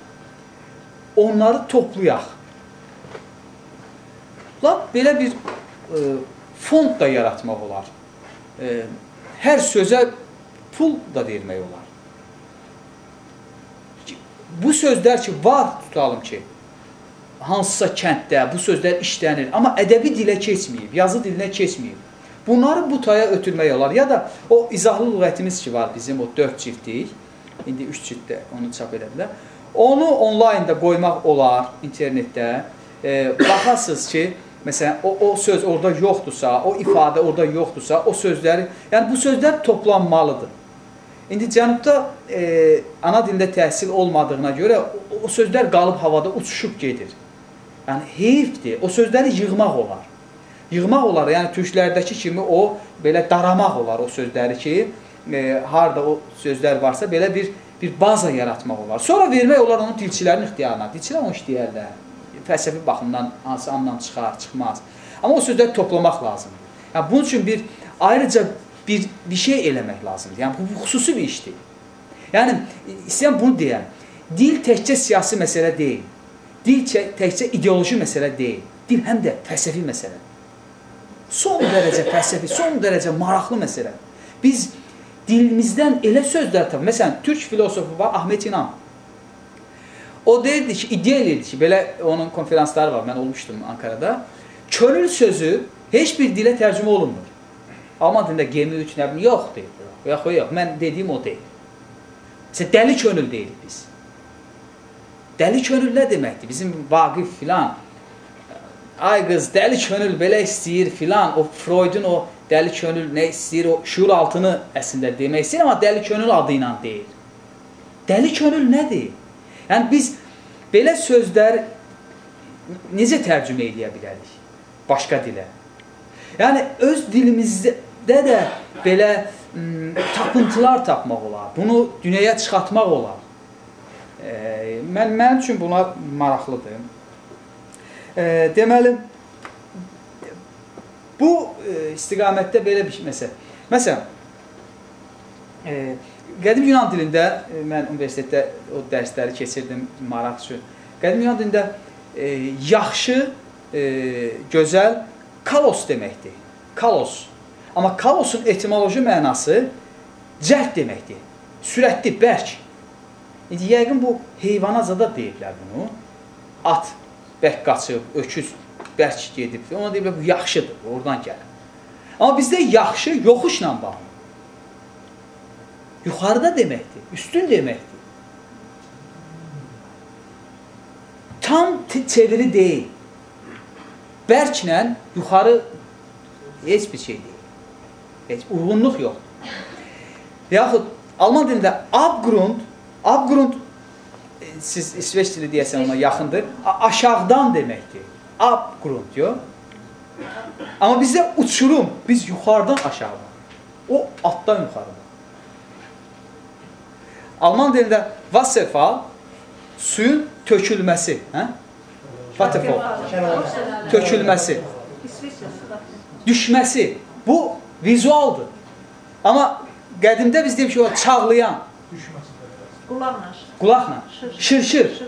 onları toplayaq. Lap belə bir fond da yaratmaq olar. Hər sözə pul da vermək olar. Bu sözlər ki var, tutalım ki, hansısa kənddə bu sözlər işlənir, amma ədəbi dilə keçməyib, yazı dilinə keçməyib. Bunları bu taya ötürmək olar. Ya da o izahlı lüğətimiz ki var bizim, o 4 cildlik, indi 3 cilddə onu çap elədilər. Onu onlaynda qoymaq olar internetdə. Baxasınız ki, məsələn, o söz orada yoxdursa, o ifadə orada yoxdursa, o sözləri, yəni bu sözlər toplanmalıdır. İndi cənubda ana dilində təhsil olmadığına görə o sözlər qalıb havada uçuşub gedir. Yəni, heyifdir. O sözləri yığmaq olar. Yığmaq olar, yəni türklərdəki kimi o belə daramaq olar o sözləri ki, harada o sözlər varsa belə bir baza yaratmaq olar. Sonra vermək olar onu dilçilərin ixtiyarına. Dilçilər onu işləyərlər. Fəlsəfi baxımdan hansı anlam çıxar, çıxmaz. Amma o sözləri toplamaq lazımdır. Yəni, bunun üçün ayrıca bir şey eləmək lazımdır. Yəni, bu xüsusi bir işdir. Yəni, istəyirəm bunu deyəm. Dil təkcə siyasi məsələ deyil. Dil təkcə ideoloji məsələ deyil. Dil həm də fəlsəfi məsələdir. Son dərəcə fəlsəfi, son dərəcə maraqlı məsələ. Biz dilimizdən elə sözlər tapırıq. Məsələn, türk filosofu var, Ahmet İnan. O deyirdi ki, iddia edirdi ki, belə onun konferansları var, mən olmuşdum Ankara'da. Könül sözü heç bir dilə tərcümə olunmur. Alman dilində gemi üç, nə bilim, yox deyir. Yox, yox, mən dediyim o deyil. Məsələn, dəli könül deyirik biz. Dəli könül nə deməkdir? Bizim Vaqif filan, ay qız, dəli könül belə istəyir filan, o Freudun o dəli könül nə istəyir, o şuur altını əslində demək istəyir, amma dəli könül adı ilə deyir. Dəli könül nədir? Yəni, biz belə sözlər necə tərcümə edə bilərik başqa dilə? Yəni, öz dilimizdə də belə tapıntılar tapmaq olar, bunu dünyaya çıxartmaq olar. Mənim üçün bunlar maraqlıdır. Deməli, bu istiqamətdə belə bir məsələ. Məsələn, qədim Yunan dilində, mən universitetdə o dərsləri keçirdim maraq üçün. Qədim Yunan dilində yaxşı, gözəl kalos deməkdir. Kalos. Amma kalosun etimoloji mənası cəld deməkdir. Sürətli, bərk. İndi yəqin bu heyvana zada deyiblər bunu. At bərk qaçıb, öküz bərk gedib. Ona deyiblər, bu yaxşıdır, oradan gəlir. Amma bizdə yaxşı yoxuşla bağlı. Yuxarıda deməkdir, üstün deməkdir. Tam çeviri deyil. Bərklə yuxarı heç bir şey deyil. Heç uyğunluq yoxdur. Yaxud Alman dilində Abgrund, Abgrund, siz İsveç dili deyəsən ona yaxındır, aşağıdan deməkdir. Abgrund, yox. Amma bizdə uçurum, biz yuxarıdan aşağıdan. O altdan yuxarıdan. Alman dilində Wasserfall, suyun tökülməsi. Hə? Waterfall. Tökülməsi. Düşməsi. Bu vizualdır. Amma qədimdə biz deyib ki, o çağlayan. Qulaqla. Qulaqla. Şırşır.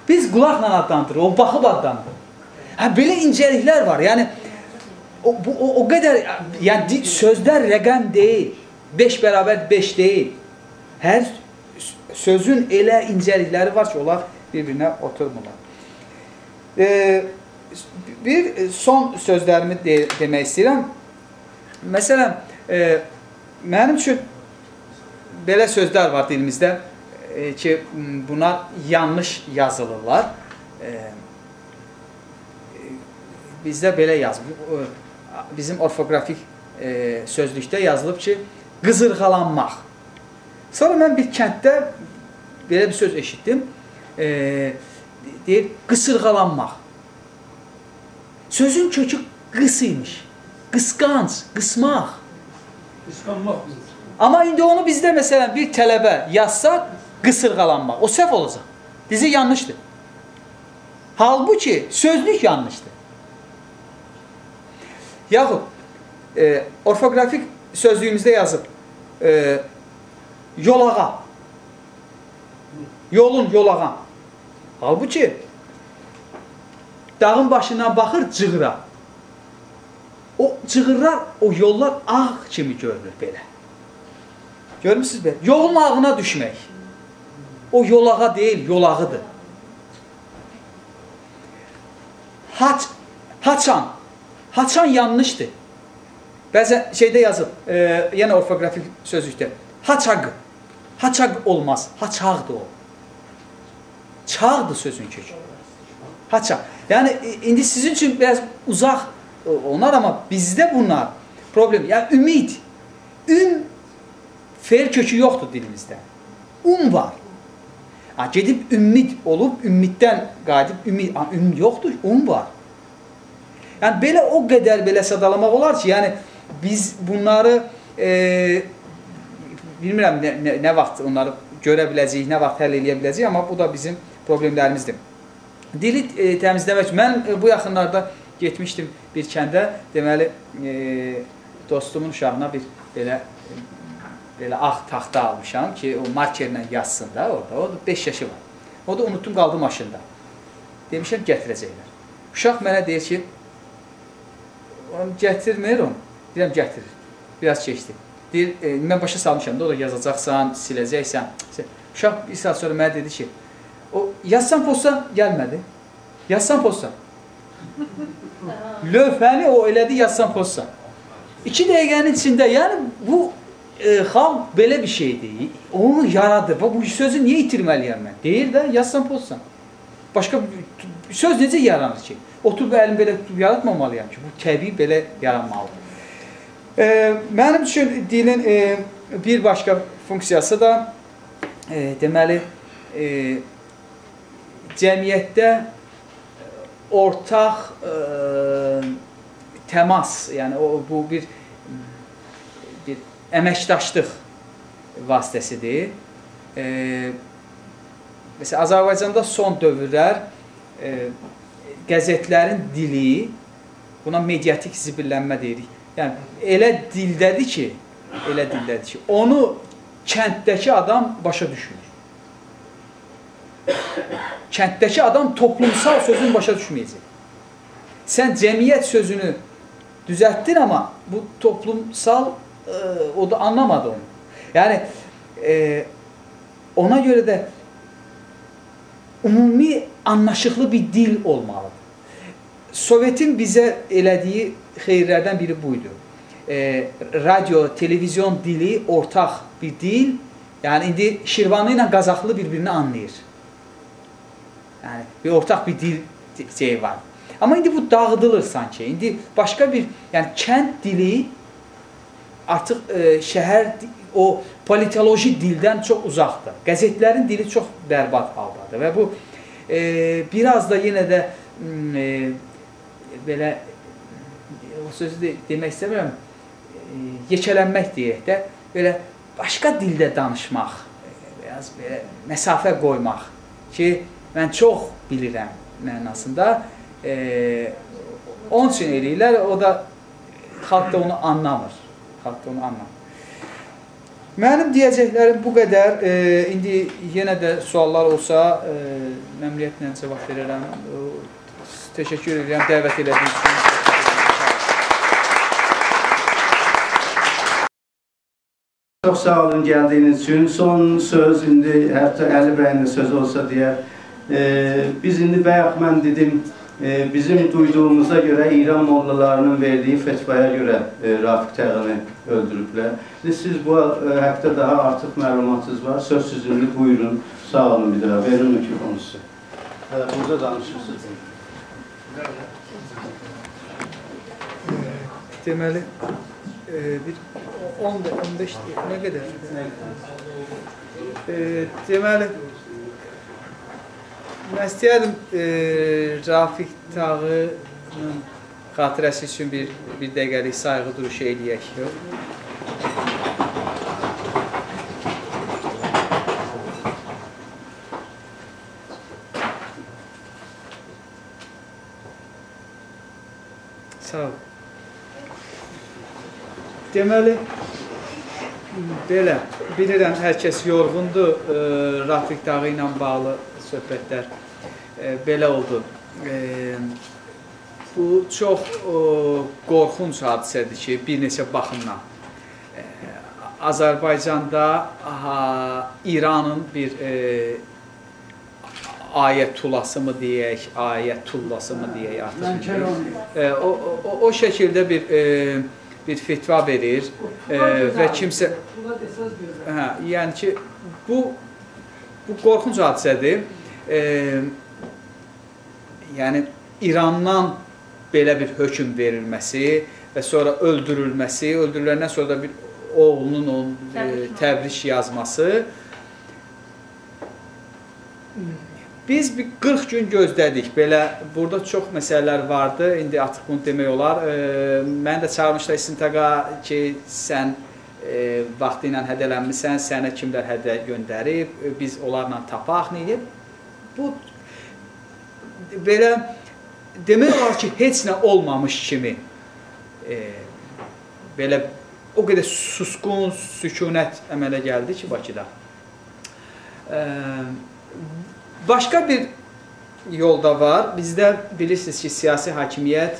Biz qulaqla adlandırırıq, o baxıb adlandırır. Hə, belə incəliklər var. Yəni, o qədər, yəni, sözlər rəqəm deyil. 5 bərabər 5 deyil. Hər sözün elə incəlikləri var ki, onlar bir-birinə oturmurlar. Bir son sözlərimi demək istəyirəm. Məsələn, Mənim üçün belə sözlər var dilimizdə ki, bunlar yanlış yazılırlar. Bizdə belə yazılır. Bizim orfoqrafik sözlükdə yazılıb ki, qızırğalanmaq. Sonra mən bir kənddə belə bir söz eşitdim. Deyir, qısırğalanmaq. Sözün kökü qıs imiş. Qısqanc, qısmaq. Qısqanmaq. Amma indi onu bizdə məsələn bir tələbə yazsa, qısırğalanmaq. O səhv olacaq. Dizi yanlışdır. Halbuki sözlük yanlışdır. Yaxud orfoqrafik sözlüyümüzdə yazıb yolağa, yolun yolağa. Halbuki dağın başından baxır cığıra. O cığırlar, o yollar ağ kimi görünür belə. Görmüsünüz belə? Yolun ağına düşmək. O yolağa deyil, yolağıdır. Haçan. Haçan yanlışdır. Bəzən şeydə yazıb, yenə orfoqrafik sözlükdə. Haçaq. Haçaq olmaz. Haçaqdır o. Çağdır sözün kökü. Haçaq. Yəni, indi sizin üçün biraz uzaq onlar, amma bizdə bunlar problem. Yəni, ümid. Üm feil kökü yoxdur dilimizdə. Um var. Gedib ümmid olub, ümmiddən qayıdıb, ümid, üm yoxdur, um var. Yəni, belə o qədər belə sadalamaq olar ki, yəni biz bunları bilmirəm nə vaxt onları görə biləcəyik, nə vaxt həll eləyə biləcəyik, amma bu da bizim problemlərimizdir. Dili təmizləmək üçün, mən bu yaxınlarda getmişdim bir kəndə, deməli, dostumun uşağına bir belə ağ taxta almışam ki, o markerlə yazsın da orada, o da 5 yaşı var. O da unutdum, qaldı maşında. Demişəm, gətirəcəklər. Uşaq mənə deyir ki, gətirmir onu. Deyirəm, gətirir. Biraz keçdi. Deyir, mən başa salmışam da, o da yazacaqsan, siləcəksən. Uşaq bir saat sonra mənə dedi ki, o yazsan pozsan gəlmədi. Yazsan pozsan. Lövhəni o elədi, yazsan pozsan. 2 dəqiqənin içində, yəni bu xalq belə bir şeydir. Onu yaradır. Bu sözü niyə itirməliyəm mən? Deyir də, yazsan pozsan. Başqa söz necə yaranır ki? Oturub əlimi belə tutub yaratmamalıyam ki, bu təbii belə yaranmalıdır. Mənim üçün dilin bir başqa funksiyası da deməli, cəmiyyətdə ortaq təmas, yəni bu bir əməkdaşlıq vasitəsidir. Məsələn, Azərbaycanda son dövrlər qəzetlərin dili, buna mediatik zibillənmə deyirik. Yəni, elə dildədir ki, onu kənddəki adam başa düşmür. Kənddəki adam toplumsal sözünü başa düşməyəcək. Sən cəmiyyət sözünü düzəltdin, amma bu toplumsal, o da anlamadı onu. Yəni, ona görə də ümumi anlaşıqlı bir dil olmalıdır. Sovetin bizə elədiyi xeyirlərdən biri buydu. Radio, televizyon dili ortaq bir dil. Yəni, indi Şirvanlı ilə Qazaxlı bir-birini anlayır. Yəni, bir ortaq bir dil şeyi var. Amma indi bu dağıdılır sanki. İndi başqa bir, yəni kənd dili artıq şəhər, o politoloji dildən çox uzaqdır. Qəzetlərin dili çox bərbad haldadır və bu biraz da yenə də belə, o sözü də demək istəmirəm, yekələnmək deyək də, belə başqa dildə danışmaq, biraz belə məsafə qoymaq ki, mən çox bilirəm mənasında, onun üçün eləyirlər, o da xalq da onu anlamır. Xalq da onu anlamır. Mənim deyəcəklərim bu qədər. İndi yenə də suallar olsa, məmnuniyyətlə cavab verərəm. Təşəkkür edirəm dəvət elədiyiniz üçün. Çox sağ olun gəldiyiniz üçün. Son söz indi, hətta Əli bəyin də sözü olsa deyər. Biz indi bayaq mən dedim, Bizim duyduğumuza göre İran mollalarının verdiği fetvaya göre Rafiq Tağını öldürüblər. Siz bu haqda daha artıq məlumatınız var. Söz sizindir, buyurun. Sağ olun bir daha. Verin mikrofonu sizə. Burada danışırsınız. Deməli, bir 10-15 nə qədər? Deməli, mən istəyərdim Rafiq Tağının xatirəsi üçün bir dəqiqəlik sayğı duruşu eləyək. Sağ ol. Deməli, belə, bilirəm, hər kəs yorğundur, Rafiq Tağı ilə bağlı söhbətlər belə oldu. Bu çox qorxunc hadisədir ki, bir neçə baxımdan. Azərbaycanda İranın bir ayətulası mı deyək, ayetullası mı deyək artıq. O şəkildə bir fetva verir və kimsə... Yəni ki, bu qorxunc hadisədir. Yəni, İrandan belə bir hökm verilməsi və sonra öldürülməsi, öldürüləndən sonra da bir oğlunun onun təbrik yazması. Biz bir 40 gün gözlədik. Belə, burada çox məsələlər vardı. İndi artıq bunu demək olar. Məni də çağırmışlar İstintaqa ki, sən vaxtı ilə hədələnmirsən, sənə kimlər hədə göndərib, biz onlarla tapaq, nə edib? Bu, belə, demək olar ki, heç nə olmamış kimi, belə, o qədər susqun, sükunət əmələ gəldi ki, Bakıda. Başqa bir yol da var. Bizdə bilirsiniz ki, siyasi hakimiyyət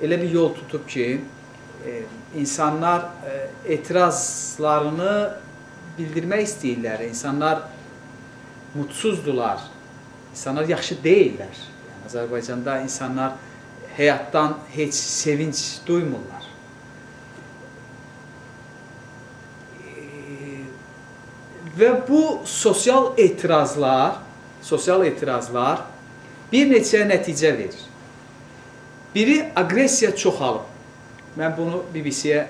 elə bir yol tutub ki, insanlar etirazlarını bildirmək istəyirlər, insanlar mutsuzdular, insanlar yaxşı deyirlər. Yəni, Azərbaycanda insanlar həyatdan heç sevinç duymurlar. Və bu sosial etirazlar bir neçə nəticə verir. Biri, aqressiya çoxalıb. Mən bunu BBC-yə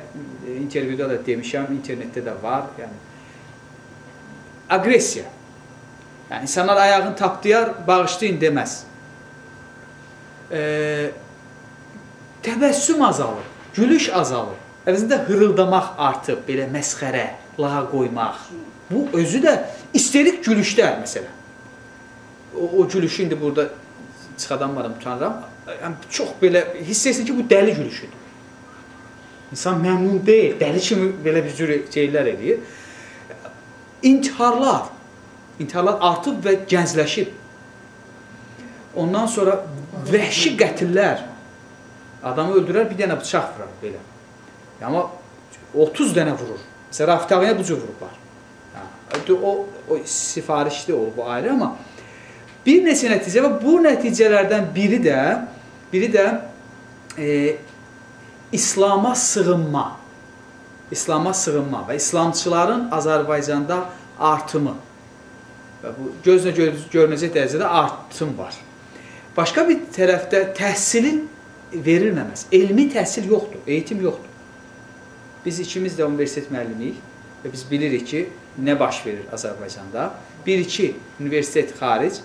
intervyuda da demişəm, internetdə də var. Yəni, aqressiya. Yəni, insanlar ayağını tapdıyar, bağışlayın deməz. Təbəssüm azalır, gülüş azalır. Əvəzində hırıldamaq artıb, belə məsxərə, lağa qoymaq. Bu, özü də isterik gülüşlər, məsələn. O gülüşü indi burada çıxadan varam, utanıram. Yəni, çox belə hiss etsin ki, bu dəli gülüşüdür. İnsan məmnun deyil, dəli kimi belə bir cür şeylər eləyir. İntiharlar artıb və gəncləşib. Ondan sonra vəhşi qətillər, adamı öldürər, bir dənə bıçaq vurar belə. Amma 30 dənə vurur. Məsələn, Rafiq Tağıya bu cür vurublar. O sifarişli olub, bu ayrı, amma bir neçə nəticə və bu nəticələrdən biri də İslama sığınma, və İslamçıların Azərbaycanda artımı və bu gözlə görünəcək dərəcədə artım var. Başqa bir tərəfdə təhsilin verilməməsi, elmi təhsil yoxdur, eğitim yoxdur. Biz ikimiz də universitet müəllimiyik və biz bilirik ki, nə baş verir Azərbaycanda. Bir-iki universitet xaric,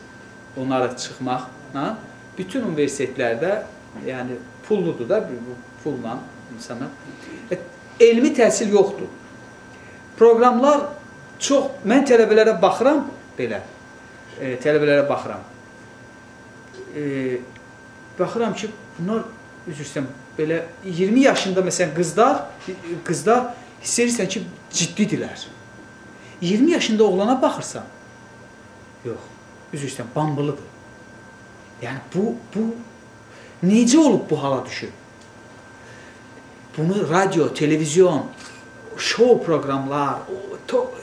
onlara çıxmaqla, bütün universitetlərdə, yəni pulludur da, bu pulla insanlar. Elmi təhsil yoxdur. Proqramlar çox, mən tələbələrə baxıram, belə, tələbələrə baxıram. Baxıram ki, bunlar, üzr istəyirəm, belə 20 yaşında məsələn qızlar hiss edirsən ki, ciddidirlər. 20 yaşında oğlana baxırsan, yox, üzr istəyirəm, bambılıdır. Yəni, bu necə olub bu hala düşüb? Bunu radyo, televizyon, şou proqramlar,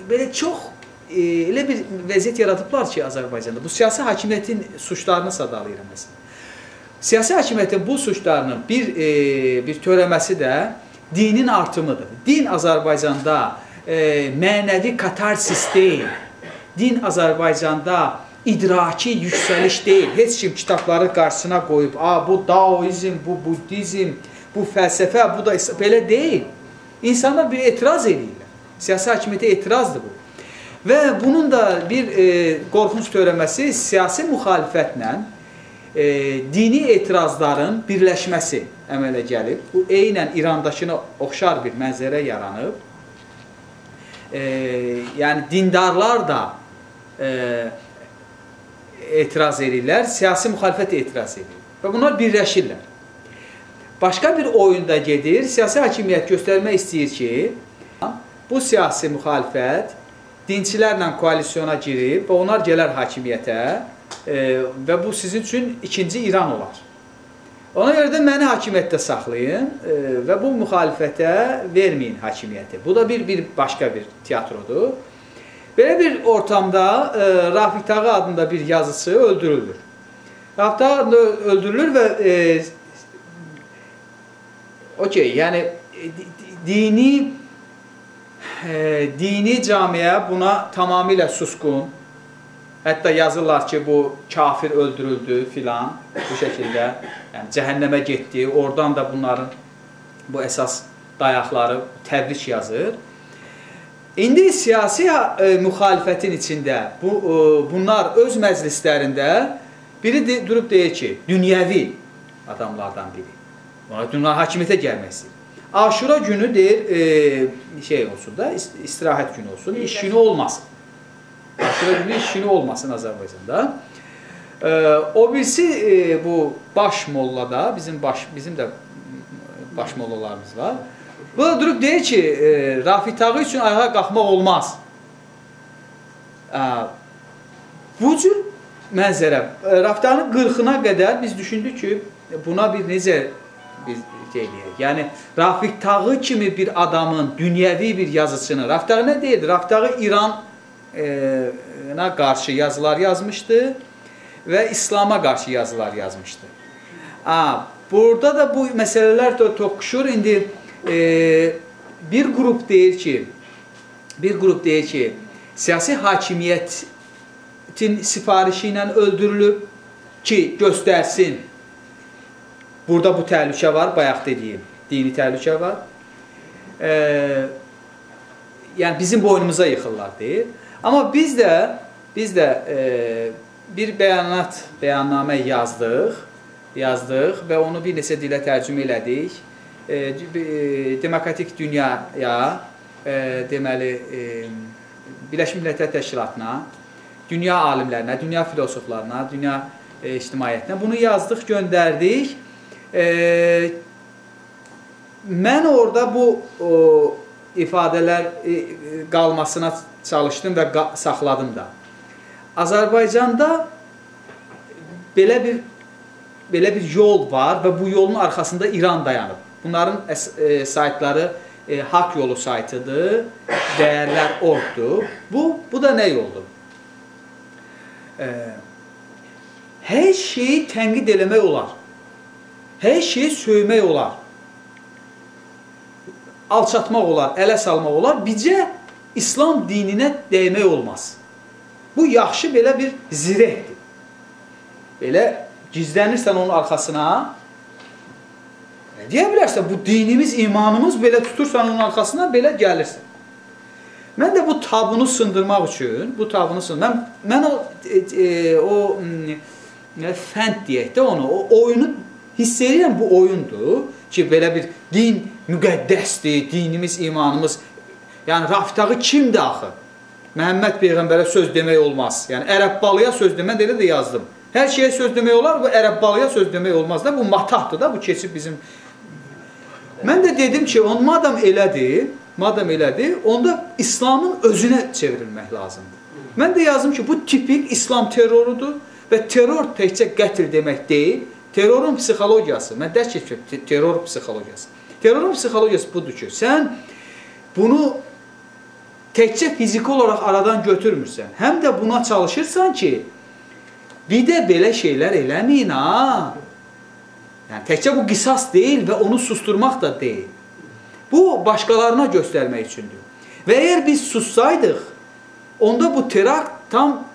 belə çox elə bir vəziyyət yaradıblar ki, Azərbaycanda. Bu siyasi hakimiyyətin suçlarını sadalayıram məsələn. Siyasi hakimiyyətin bu suçlarının bir törəməsi də dinin artımıdır. Din Azərbaycanda mənəvi katarsis deyil. Din Azərbaycanda idraki yüksəliş deyil. Heç kim kitabları qarşısına qoyub, bu daoizm, bu buddizm, bu fəlsəfə, bu da belə deyil. İnsanlar bir etiraz edirlər. Siyasi hakimiyyətə etirazdır bu. Və bunun da bir qorxunc törəməsi siyasi müxalifətlə dini etirazların birləşməsi əmələ gəlib. Bu, eynən İrandakına oxşar bir mənzərə yaranıb. Yəni, dindarlar da etiraz edirlər, siyasi müxalifət etiraz edir. Və bunlar birləşirlər. Başqa bir oyunda gedir, siyasi hakimiyyət göstərmək istəyir ki, bu siyasi müxalifət dinçilərlə koalisyona girib və onlar gələr hakimiyyətə və bu sizin üçün ikinci İran olar. Ona görə də məni hakimiyyətdə saxlayın və bu müxalifətə verməyin hakimiyyəti. Bu da bir başqa bir teatrodur. Belə bir ortamda Rafiq Tağı adında bir yazıcı öldürülür. Rafiq Tağı adında öldürülür və okey, yəni dini camiə buna tamamilə susqun. Hətta yazırlar ki, bu kafir öldürüldü filan bu şəkildə. Yəni, cəhənnəmə getdi. Oradan da bunların bu əsas dayaqları təbrik yazır. İndi siyasi müxalifətin içində bunlar öz məclislərində biri durub deyir ki, dünyəvi adamlardan biri. Bunlar hakimiyyətə gəlmək istəyir. Aşura günü deyir, şey olsun da, istirahət günü olsun, iş günü olmasın. Aşura günü iş günü olmasın Azərbaycanda. O birisi bu baş mollada, bizim də baş mollalarımız var. Bu da durub deyir ki, Rafiq Tağı üçün ayağa qalxmaq olmaz. Bu cür mənzərə, Rafiq Tağının 40-ına qədər biz düşündük ki, buna bir necə biz eləyək. Yəni, Rafiq Tağı kimi bir adamın, dünyəvi bir yazıçının, Rafiq Tağı nə deyirdi? Rafiq Tağı İrana qarşı yazılar yazmışdı və İslama qarşı yazılar yazmışdı. Burada da bu məsələlər də toqquşur. İndi bir qrup deyir ki, siyasi hakimiyyətin sifarişi ilə öldürülüb ki, göstərsin. Burada bu təhlükə var, bayaq dediyim, dini təhlükə var. Yəni, bizim boynumuza yıxırlar, deyir. Amma biz də bir bəyannamə yazdıq və onu bir neçə dilə tərcümə elədik. Demokratik dünyaya, deməli, Birləşmiş Millətlər Təşkilatına, dünya alimlərinə, dünya filosoflarına, dünya ictimaiyyətinə bunu yazdıq, göndərdik. Mən orada bu ifadələr qalmasına çalışdım və saxladım da. Azərbaycanda belə bir yol var və bu yolun arxasında İran dayanıb. Bunların saytları Haqq Yolu saytıdır, dəyərlər orqdur. Bu da nə yoldur? Hər şeyi tənqid eləmək olar. Hər şeyi söymək olar. Alçatmaq olar, ələ salmaq olar. Bircə İslam dininə dəymək olmaz. Bu yaxşı belə bir zirehdir. Belə gizlənirsən onun arxasına, deyə bilərsən, bu dinimiz, imanımız belə tutursan onun arxasına, belə gəlirsən. Mən də bu tabunu sındırmaq üçün, mən o fənd deyək də onu, o oyunu hiss edirəm, bu oyundur ki, belə bir din müqəddəsdir, dinimiz, imanımız. Yəni, Rafiq Tağı kimdir axı? Məhəmməd Peyğəmbərə söz demək olmaz. Yəni, ərəb balıya söz demək, elə də yazdım. Hər şeyə söz demək olar, bu ərəb balıya söz demək olmaz da, bu matahdır da, bu keçib bizim. Mən də dedim ki, madam elədir, onda İslamın özünə çevrilmək lazımdır. Mən də yazdım ki, bu tipik İslam terrorudur və terror təkcə qətl demək deyil, terrorun psixologiyası, mən dərs keçirəm, terror psixologiyası. Terrorun psixologiyası budur ki, sən bunu Təkcə fiziki olaraq aradan götürmürsən. Həm də buna çalışırsan ki, bir də belə şeylər eləməyin ha. Yəni, təkcə bu qisas deyil və onu susturmaq da deyil. Bu, başqalarına göstərmək üçündür. Və əgər biz sussaydıq, onda bu terakt tam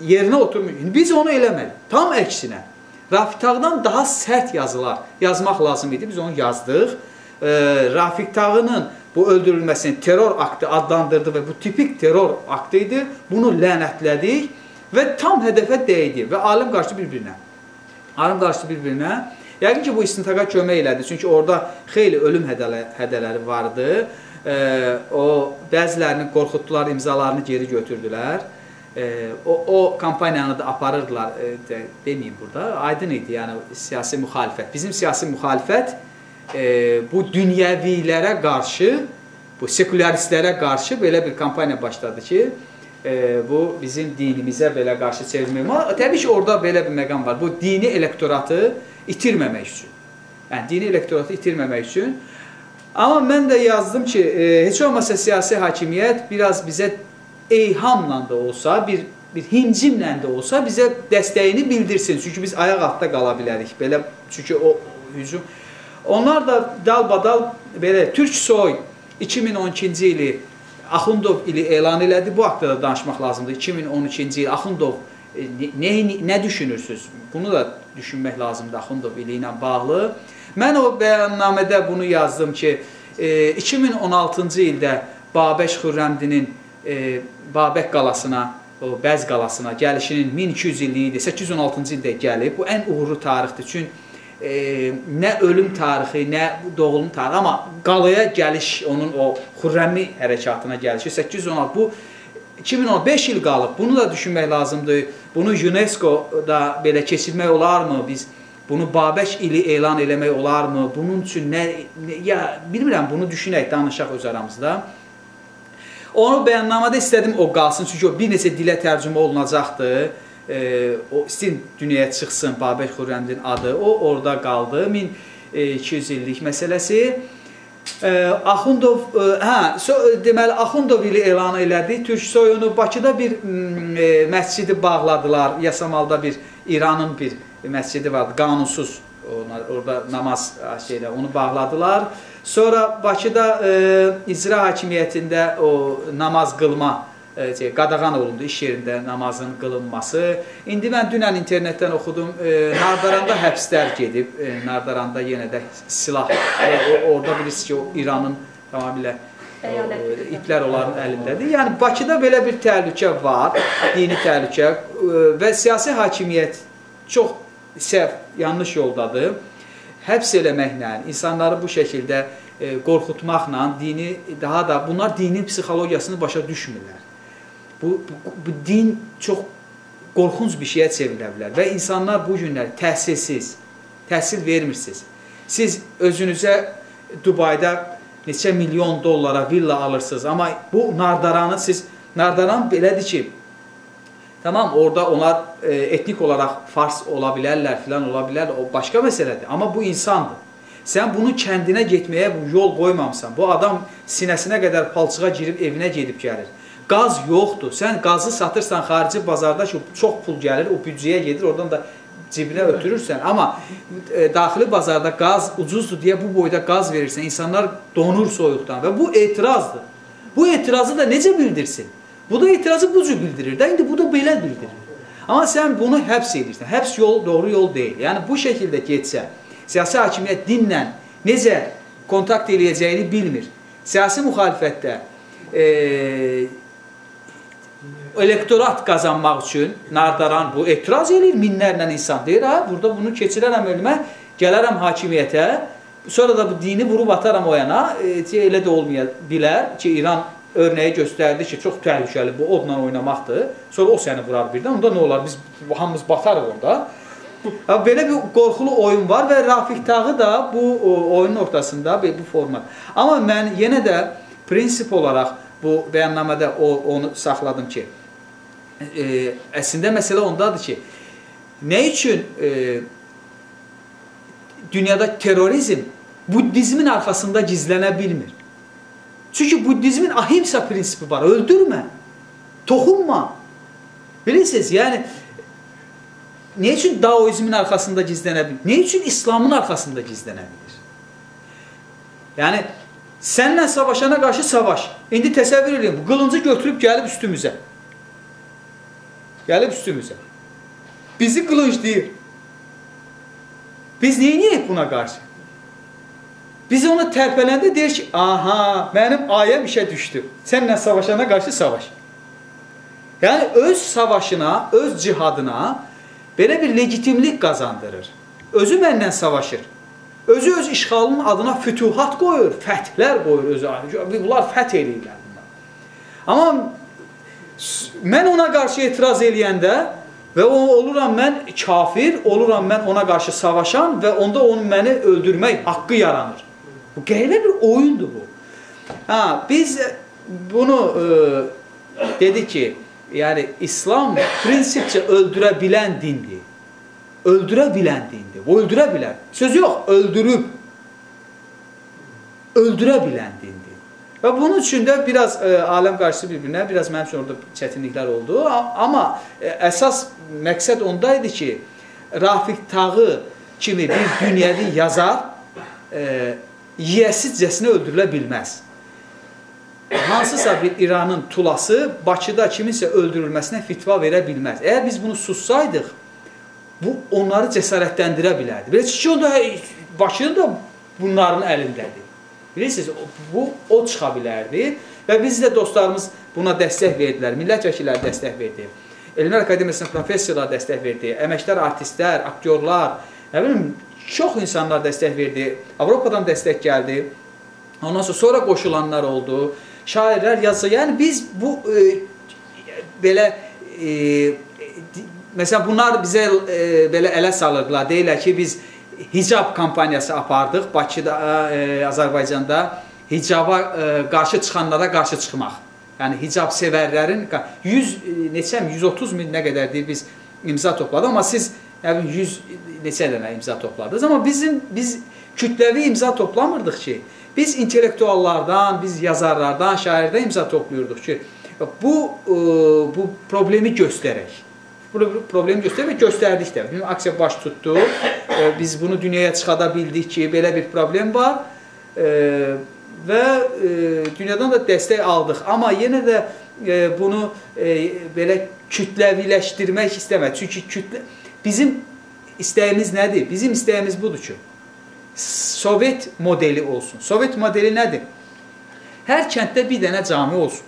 yerinə oturmuyor. Biz onu eləmədik. Tam əksinə. Rafiq Tağıdan daha sərt yazılar yazmaq lazım idi. Biz onu yazdıq. Rafiq Tağının bu öldürülməsini terror aktı adlandırdı və bu tipik terror aktı idi. Bunu lənətlədik və tam hədəfə dəydi və alim qarşı bir-birinə. Alim qarşı bir-birinə. Yəqin ki, bu istintaqa kömək elədi. Çünki orada xeyli ölüm hədələri vardı. O bəzilərini qorxutdular, imzalarını geri götürdülər. O kampaniyanı da aparırdılar, deməyim burada. Aydın idi, yəni siyasi müxalifət. Bizim siyasi müxalifət bu dünyəvilərə qarşı, bu sekularistlərə qarşı belə bir kampaniya başladı ki, bu bizim dinimizə belə qarşı çevirmək. Təbii ki, orada belə bir məqam var. Bu dini elektoratı itirməmək üçün. Yəni, dini elektoratı itirməmək üçün. Amma mən də yazdım ki, heç olmasa siyasi hakimiyyət biraz bizə eyhamla da olsa, bir himcimlə də olsa bizə dəstəyini bildirsin. Çünki biz ayaq altda qala bilərik. Belə, çünki o hücum. Onlar da dalbadal belə Türksoy 2012-ci ili Axundov ili elan elədi. Bu haqda da danışmaq lazımdır. 2012-ci il Axundov nə düşünürsünüz? Bunu da düşünmək lazımdır Axundov ili ilə bağlı. Mən o bəyannamədə bunu yazdım ki, 2016-cı ildə Babək Xürrəmdinin Babək qalasına, o Bəz qalasına gəlişinin 1200 illiyi idi. 816-cı ildə gəlib. Bu ən uğurlu tarixdir. Çünki nə ölüm tarixi, nə doğulum tarixi, amma qalaya gəliş, onun o Xürrəmi hərəkatına gəlişi 816. Bu 2015 il qalıb. Bunu da düşünmək lazımdır. Bunu UNESCO-da belə keçirmək olarmı? Biz bunu Babək ili elan eləmək olarmı? Bunun üçün nə, ya bilmirəm, bunu düşünək, danışaq öz aramızda. Onu bəyannamədə istədim o qalsın, çünki o bir neçə dilə tərcümə olunacaqdır. O istəyim dünyaya çıxsın Babək Xürrəmdin adı, o orada qaldı. 1200 illik məsələsi. Axundov, deməli Axundov ili elan elədi. Türksoyunu Bakıda bir məscidi bağladılar. Yasamalda bir İranın bir məscidi vardı, qanunsuz. Orada namaz şeylə onu bağladılar. Sonra Bakıda icra hakimiyyətində o namaz qılma qadağan olundu, iş yerində namazın qılınması. İndi mən dünən internetdən oxudum, Nardaranda həbslər gedib, Nardaranda yenə də silah, orada bilirsiniz ki, o İranın tamamilə iplər onların əlindədir. Yəni Bakıda belə bir təhlükə var, dini təhlükə və siyasi hakimiyyət çox səhv, yanlış yoldadır. Həbs eləməklə, insanları bu şəkildə qorxutmaqla dini daha da, bunlar dinin psixologiyasını başa düşmürlər. Bu din çox qorxunc bir şeyə çevrilə bilər və insanlar bu günlər təhsilsiz, təhsil vermirsiniz. Siz özünüzə Dubayda neçə milyon dollara villa alırsınız, amma bu Nardaranı siz, Nardaran belədir ki, tamam, orada onlar etnik olaraq fars ola bilərlər, filan ola bilərlər, o başqa məsələdir, amma bu insandır. Sən bunun kəndinə getməyə bu yol qoymamısan. Bu adam sinəsinə qədər palçığa girib evinə gedib gəlir. Qaz yoxdur. Sən qazı satırsan xarici bazarda ki, çox pul gəlir, o büdcəyə gedir, oradan da cibinə ötürürsən. Amma daxili bazarda qaz ucuzdur deyə bu boyda qaz verirsən. İnsanlar donur soyuqdan və bu etirazdır. Bu etirazı da necə bildirsin? Bu da etirazı bu cür bildirir də, indi bu da belə bildirir. Amma sən bunu həbs edirsən. Həbs yol doğru yol deyil. Yəni bu şəkildə getsə, siyasi hakimiyyət dinlə necə kontakt eləyəcəyini bilmir. Siyasi müxalifətdə elektorat qazanmaq üçün Nardaran bu etiraz eləyir, minlərlə insan deyir, ha, burada bunu keçirərəm ölümə, gələrəm hakimiyyətə, sonra da bu dini vurub ataram o yana, elə də olmaya bilər ki, İran örnəyi göstərdi ki, çox təhlükəli bu odla oynamaqdır, sonra o səni vurar birdən, onda nə olar, biz hamımız batarıq orada. Belə bir qorxulu oyun var və Rafiq Tağı da bu oyunun ortasında bu format. Amma mən yenə də prinsip olaraq bu bəyannamədə onu saxladım ki, əslində məsələ ondadır ki, nə üçün dünyada terrorizm buddizmin arxasında gizlənə bilmir? Çünki buddizmin ahimsa prinsipi var. Öldürmə, toxunma. Bilirsiniz, yəni nə üçün daoizmin arxasında gizlənə bilir? Nə üçün İslamın arxasında gizlənə bilir? Yəni, səninlə savaşana qarşı savaş. İndi təsəvvür edin, bu qılıncı götürüb gəlib üstümüzə. Gəlib üstümüzə. Bizi qılınclayır. Biz neyniyək buna qarşı? Biz ona tərpələndə deyir ki, aha, mənim ayəm işə düşdü. Səninlə savaşana qarşı savaş. Yəni, öz savaşına, öz cihadına belə bir legitimlik qazandırır. Özü mənlə savaşır. Özü öz işğalının adına fütuhat qoyur, fəthlər qoyur özü. Bunlar fəth eləyirlər bunlar. Amma mən ona qarşı etiraz eləyəndə və oluram mən kafir, oluram mən ona qarşı savaşan və onda onun məni öldürmək haqqı yaranır. Bu qəribə bir oyundur bu. Ha, biz bunu dedik ki, yəni İslam prinsipcə öldürə bilən dindir. Öldürə bilən dindir. Bu öldürə bilər. Söz yox, öldürüb. Öldürə bilən dindir. Və bunun üçün də biraz aləm qarşısı bir-birinə, biraz mənim üçün orada çətinliklər oldu. Amma əsas məqsəd onda idi ki, Rafiq Tağı kimi bir dünyəvi yazar yiyəsizcəsinə öldürülə bilməz. Hansısa bir İranın tulası Bakıda kiminsə öldürülməsinə fitva verə bilməz. Əgər biz bunu sussaydıq, bu onları cəsarətləndirə bilərdi. Belə ki, onda Bakının da bunların əlindədir. Bilirsiniz, bu o çıxa bilərdi və biz də dostlarımız buna dəstək verdilər, millət vəkilləri dəstək verdi, Elmlər Akademiyasının professorları dəstək verdi, əməkdar artistlər, aktyorlar, nə bilim, çox insanlar dəstək verdi, Avropadan dəstək gəldi, ondan sonra qoşulanlar oldu, şairlər yazsa, yəni biz bu belə, məsələn, bunlar bizə belə ələ salırdılar, deyirlər ki, biz hicab kampaniyası apardıq Bakıda, Azərbaycanda hicaba qarşı çıxanlara qarşı çıxmaq. Yəni, hicab sevərlərin 130 min nə qədər deyir, biz imza topladıq, amma siz 100 neçə dənə imza topladınız. Amma biz kütləvi imza toplamırdıq ki, biz intellektuallardan, biz yazarlardan, şairdən imza topluyurduq ki, bu problemi göstərək. Problemi göstərdik və göstərdik də. Bizim aksiya baş tutdu. Biz bunu dünyaya çıxada bildik ki, belə bir problem var və dünyadan da dəstək aldıq. Amma yenə də bunu belə kütləviləşdirmək istəmədik. Çünki bizim istəyimiz nədir? Bizim istəyimiz budur ki, Sovet modeli olsun. Sovet modeli nədir? Hər kənddə bir dənə cami olsun.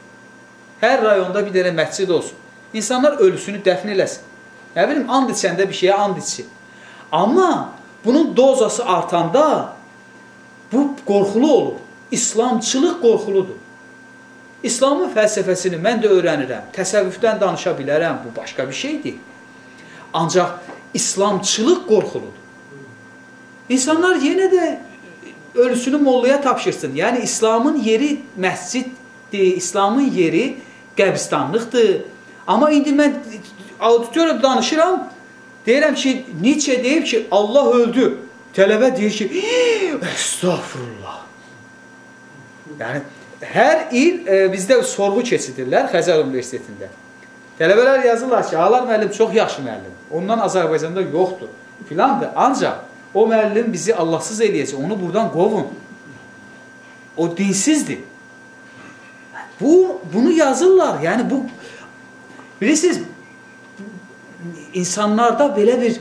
Hər rayonda bir dənə məscid olsun. İnsanlar ölüsünü dəfn eləsin. Nə bilim, and içəndə bir şeyə and içsin. Amma bunun dozası artanda bu qorxulu olur. İslamçılıq qorxuludur. İslamın fəlsəfəsini mən də öyrənirəm. Təsəvvüfdən danışa bilərəm. Bu başqa bir şeydir. Ancaq İslamçılıq qorxuludur. İnsanlar yenə də ölüsünü mollaya tapşırsın. Yəni, İslamın yeri məsciddir, İslamın yeri qəbristanlıqdır. Amma indi mən auditoriyada danışıram, deyirəm ki, Nietzsche deyib ki, Allah öldü. Tələbə deyir ki, estağfurullah. Yəni, hər il bizdə sorğu keçidirlər Xəzər Universitetində. Tələbələr yazırlar ki, Ağlar müəllim çox yaxşı müəllim, ondan Azərbaycanda yoxdur filandır. Ancaq o müəllim bizi Allahsız eləyəcək, onu buradan qovun. O dinsizdir. Bunu yazırlar, yəni bu... Bilirsiniz, insanlarda belə bir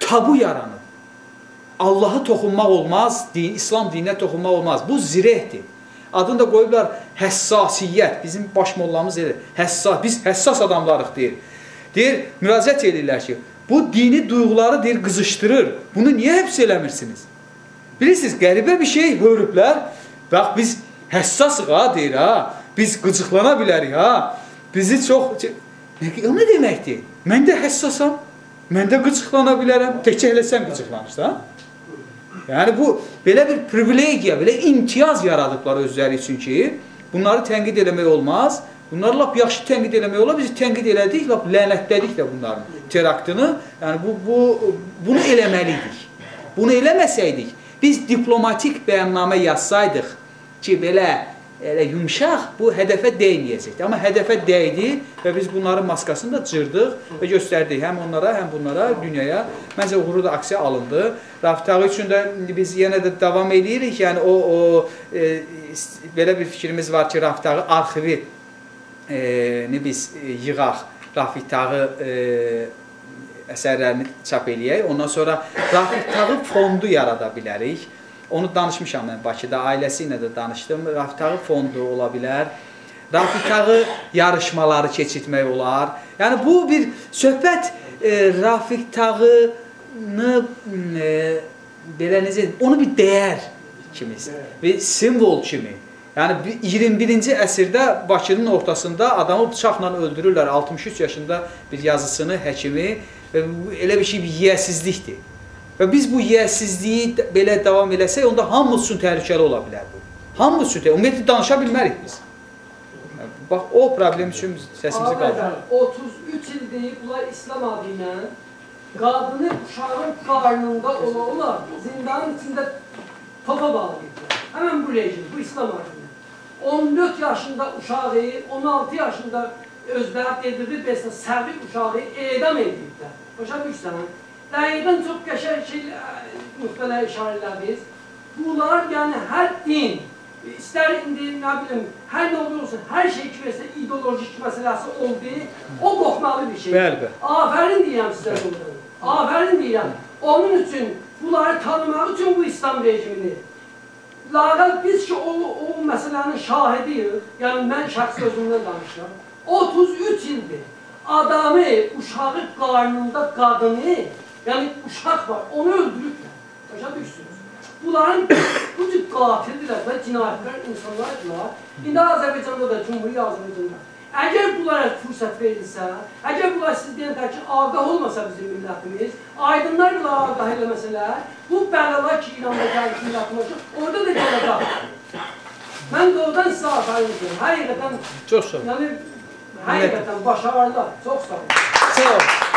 tabu yaranır. Allahı toxunmaq olmaz, İslam dininə toxunmaq olmaz. Bu zirehdir. Adını da qoyublar həssasiyyət. Bizim baş mollamız elə, biz həssas adamlarıq deyir. Deyir, müraciət edirlər ki, bu dini duyğuları deyir, qızışdırır. Bunu niyə həbs eləmirsiniz? Bilirsiniz, qəribə bir şey hörüblər. Bax, biz həssasıq ha, deyir ha. Biz qıcıqlana bilərik ha. Bizi çox... O nə deməkdir? Mən də həssasam, mən də qıcıqlana bilərəm. Təkcə elə sən qıcıqlanırsan. Yəni, bu, belə bir privilegiya, belə imtiyaz yaradıblar özləri üçün ki, bunları tənqid eləmək olmaz. Bunları lap yaxşı tənqid eləmək olar. Bizi tənqid elədik, lap lənətlədik də bunların teraktını. Yəni, bunu eləməliydik. Bunu eləməsəydik, biz diplomatik bəyannamə yazsaydıq ki, belə elə yumşaq, bu hədəfə dəyməyəcəkdi. Amma hədəfə dəydi və biz bunların maskasını da cırdıq və göstərdik həm onlara, həm bunlara, dünyaya. Məncə uğurlu da aksiya alındı. Rafiq Tağı üçün də biz yenə də davam edirik. Yəni o belə bir fikrimiz var ki, Rafiq Tağı arxivi biz yığaq, Rafiq Tağı əsərlərini çap eləyək. Ondan sonra Rafiq Tağı fondu yarada bilərik. Onu danışmışam mən Bakıda, ailəsi ilə də danışdım. Rafiq Tağı fondu ola bilər. Rafiq Tağı yarışmaları keçirtmək olar. Yəni bu bir söhbət Rafiq Tağını belə necə, onu bir dəyər kimi, bir simvol kimi. Yəni 21-ci əsrdə Bakının ortasında adamı bıçaqla öldürürlər. 63 yaşında bir yazıçını, həkimi və elə bir şey bir yiyəsizlikdir. Və biz bu yiyəsizliyi belə davam eləsək, onda hamımız üçün təhlükəli ola bilər bu. Hamımız üçün təhlükəli. Ümumiyyətlə danışa bilmərik biz. Bax, o problem üçün səsimizi qaldırırıq. 33 ildir bunlar İslam adı ilə qadını uşağın qarnında ola-ola zindanın içində topa bağlayıblar. Həmən bu rejim, bu İslam adı ilə. 14 yaşında uşağı, 16 yaşında özləri dediyi besə səvi uşağı edam ediblər. Başa düşsən? Dəqiqən çox qəşəng şey, nöqtələrə işarə elədiniz. Bunlar, yəni hər din, istər indi, nə bilim, hər nə olursa, hər şey ki versə ideolojik məsələsi oldu, o qorxmalı bir şeydir. Bəli, bəli. Afərin deyirəm sizə bundan. Afərin deyirəm. Onun üçün, bunları tanımaq üçün bu İslam rejimini. Lağəl biz ki, o məsələnin şahidiyik, yəni mən şəxsi özümdən danışıram. 33 ildir adamı, uşağı qarnında qadını, yəni uşaq var, onu öldürüblər. Başa düşsünüz. Bunların bu cür qatildirlər və cinayətkar insanlardılar. İndi Azərbaycanda da, Cumhuriyyət Azərbaycanda. Əgər bunlara fürsət verilsə, əgər bunlar siz deyən tək ki, agah olmasa bizim millətimiz, aydınlar bunları agah eləməsələr, bu bəlalar ki, İranda gəlmiş millətimiz, orada da gələcək. Mən doğrudan sizə afərin deyirəm. Həqiqətən, çox sağ olun. Yəni, həqiqətən başarılar. Çox sağ olun. Sağ olun.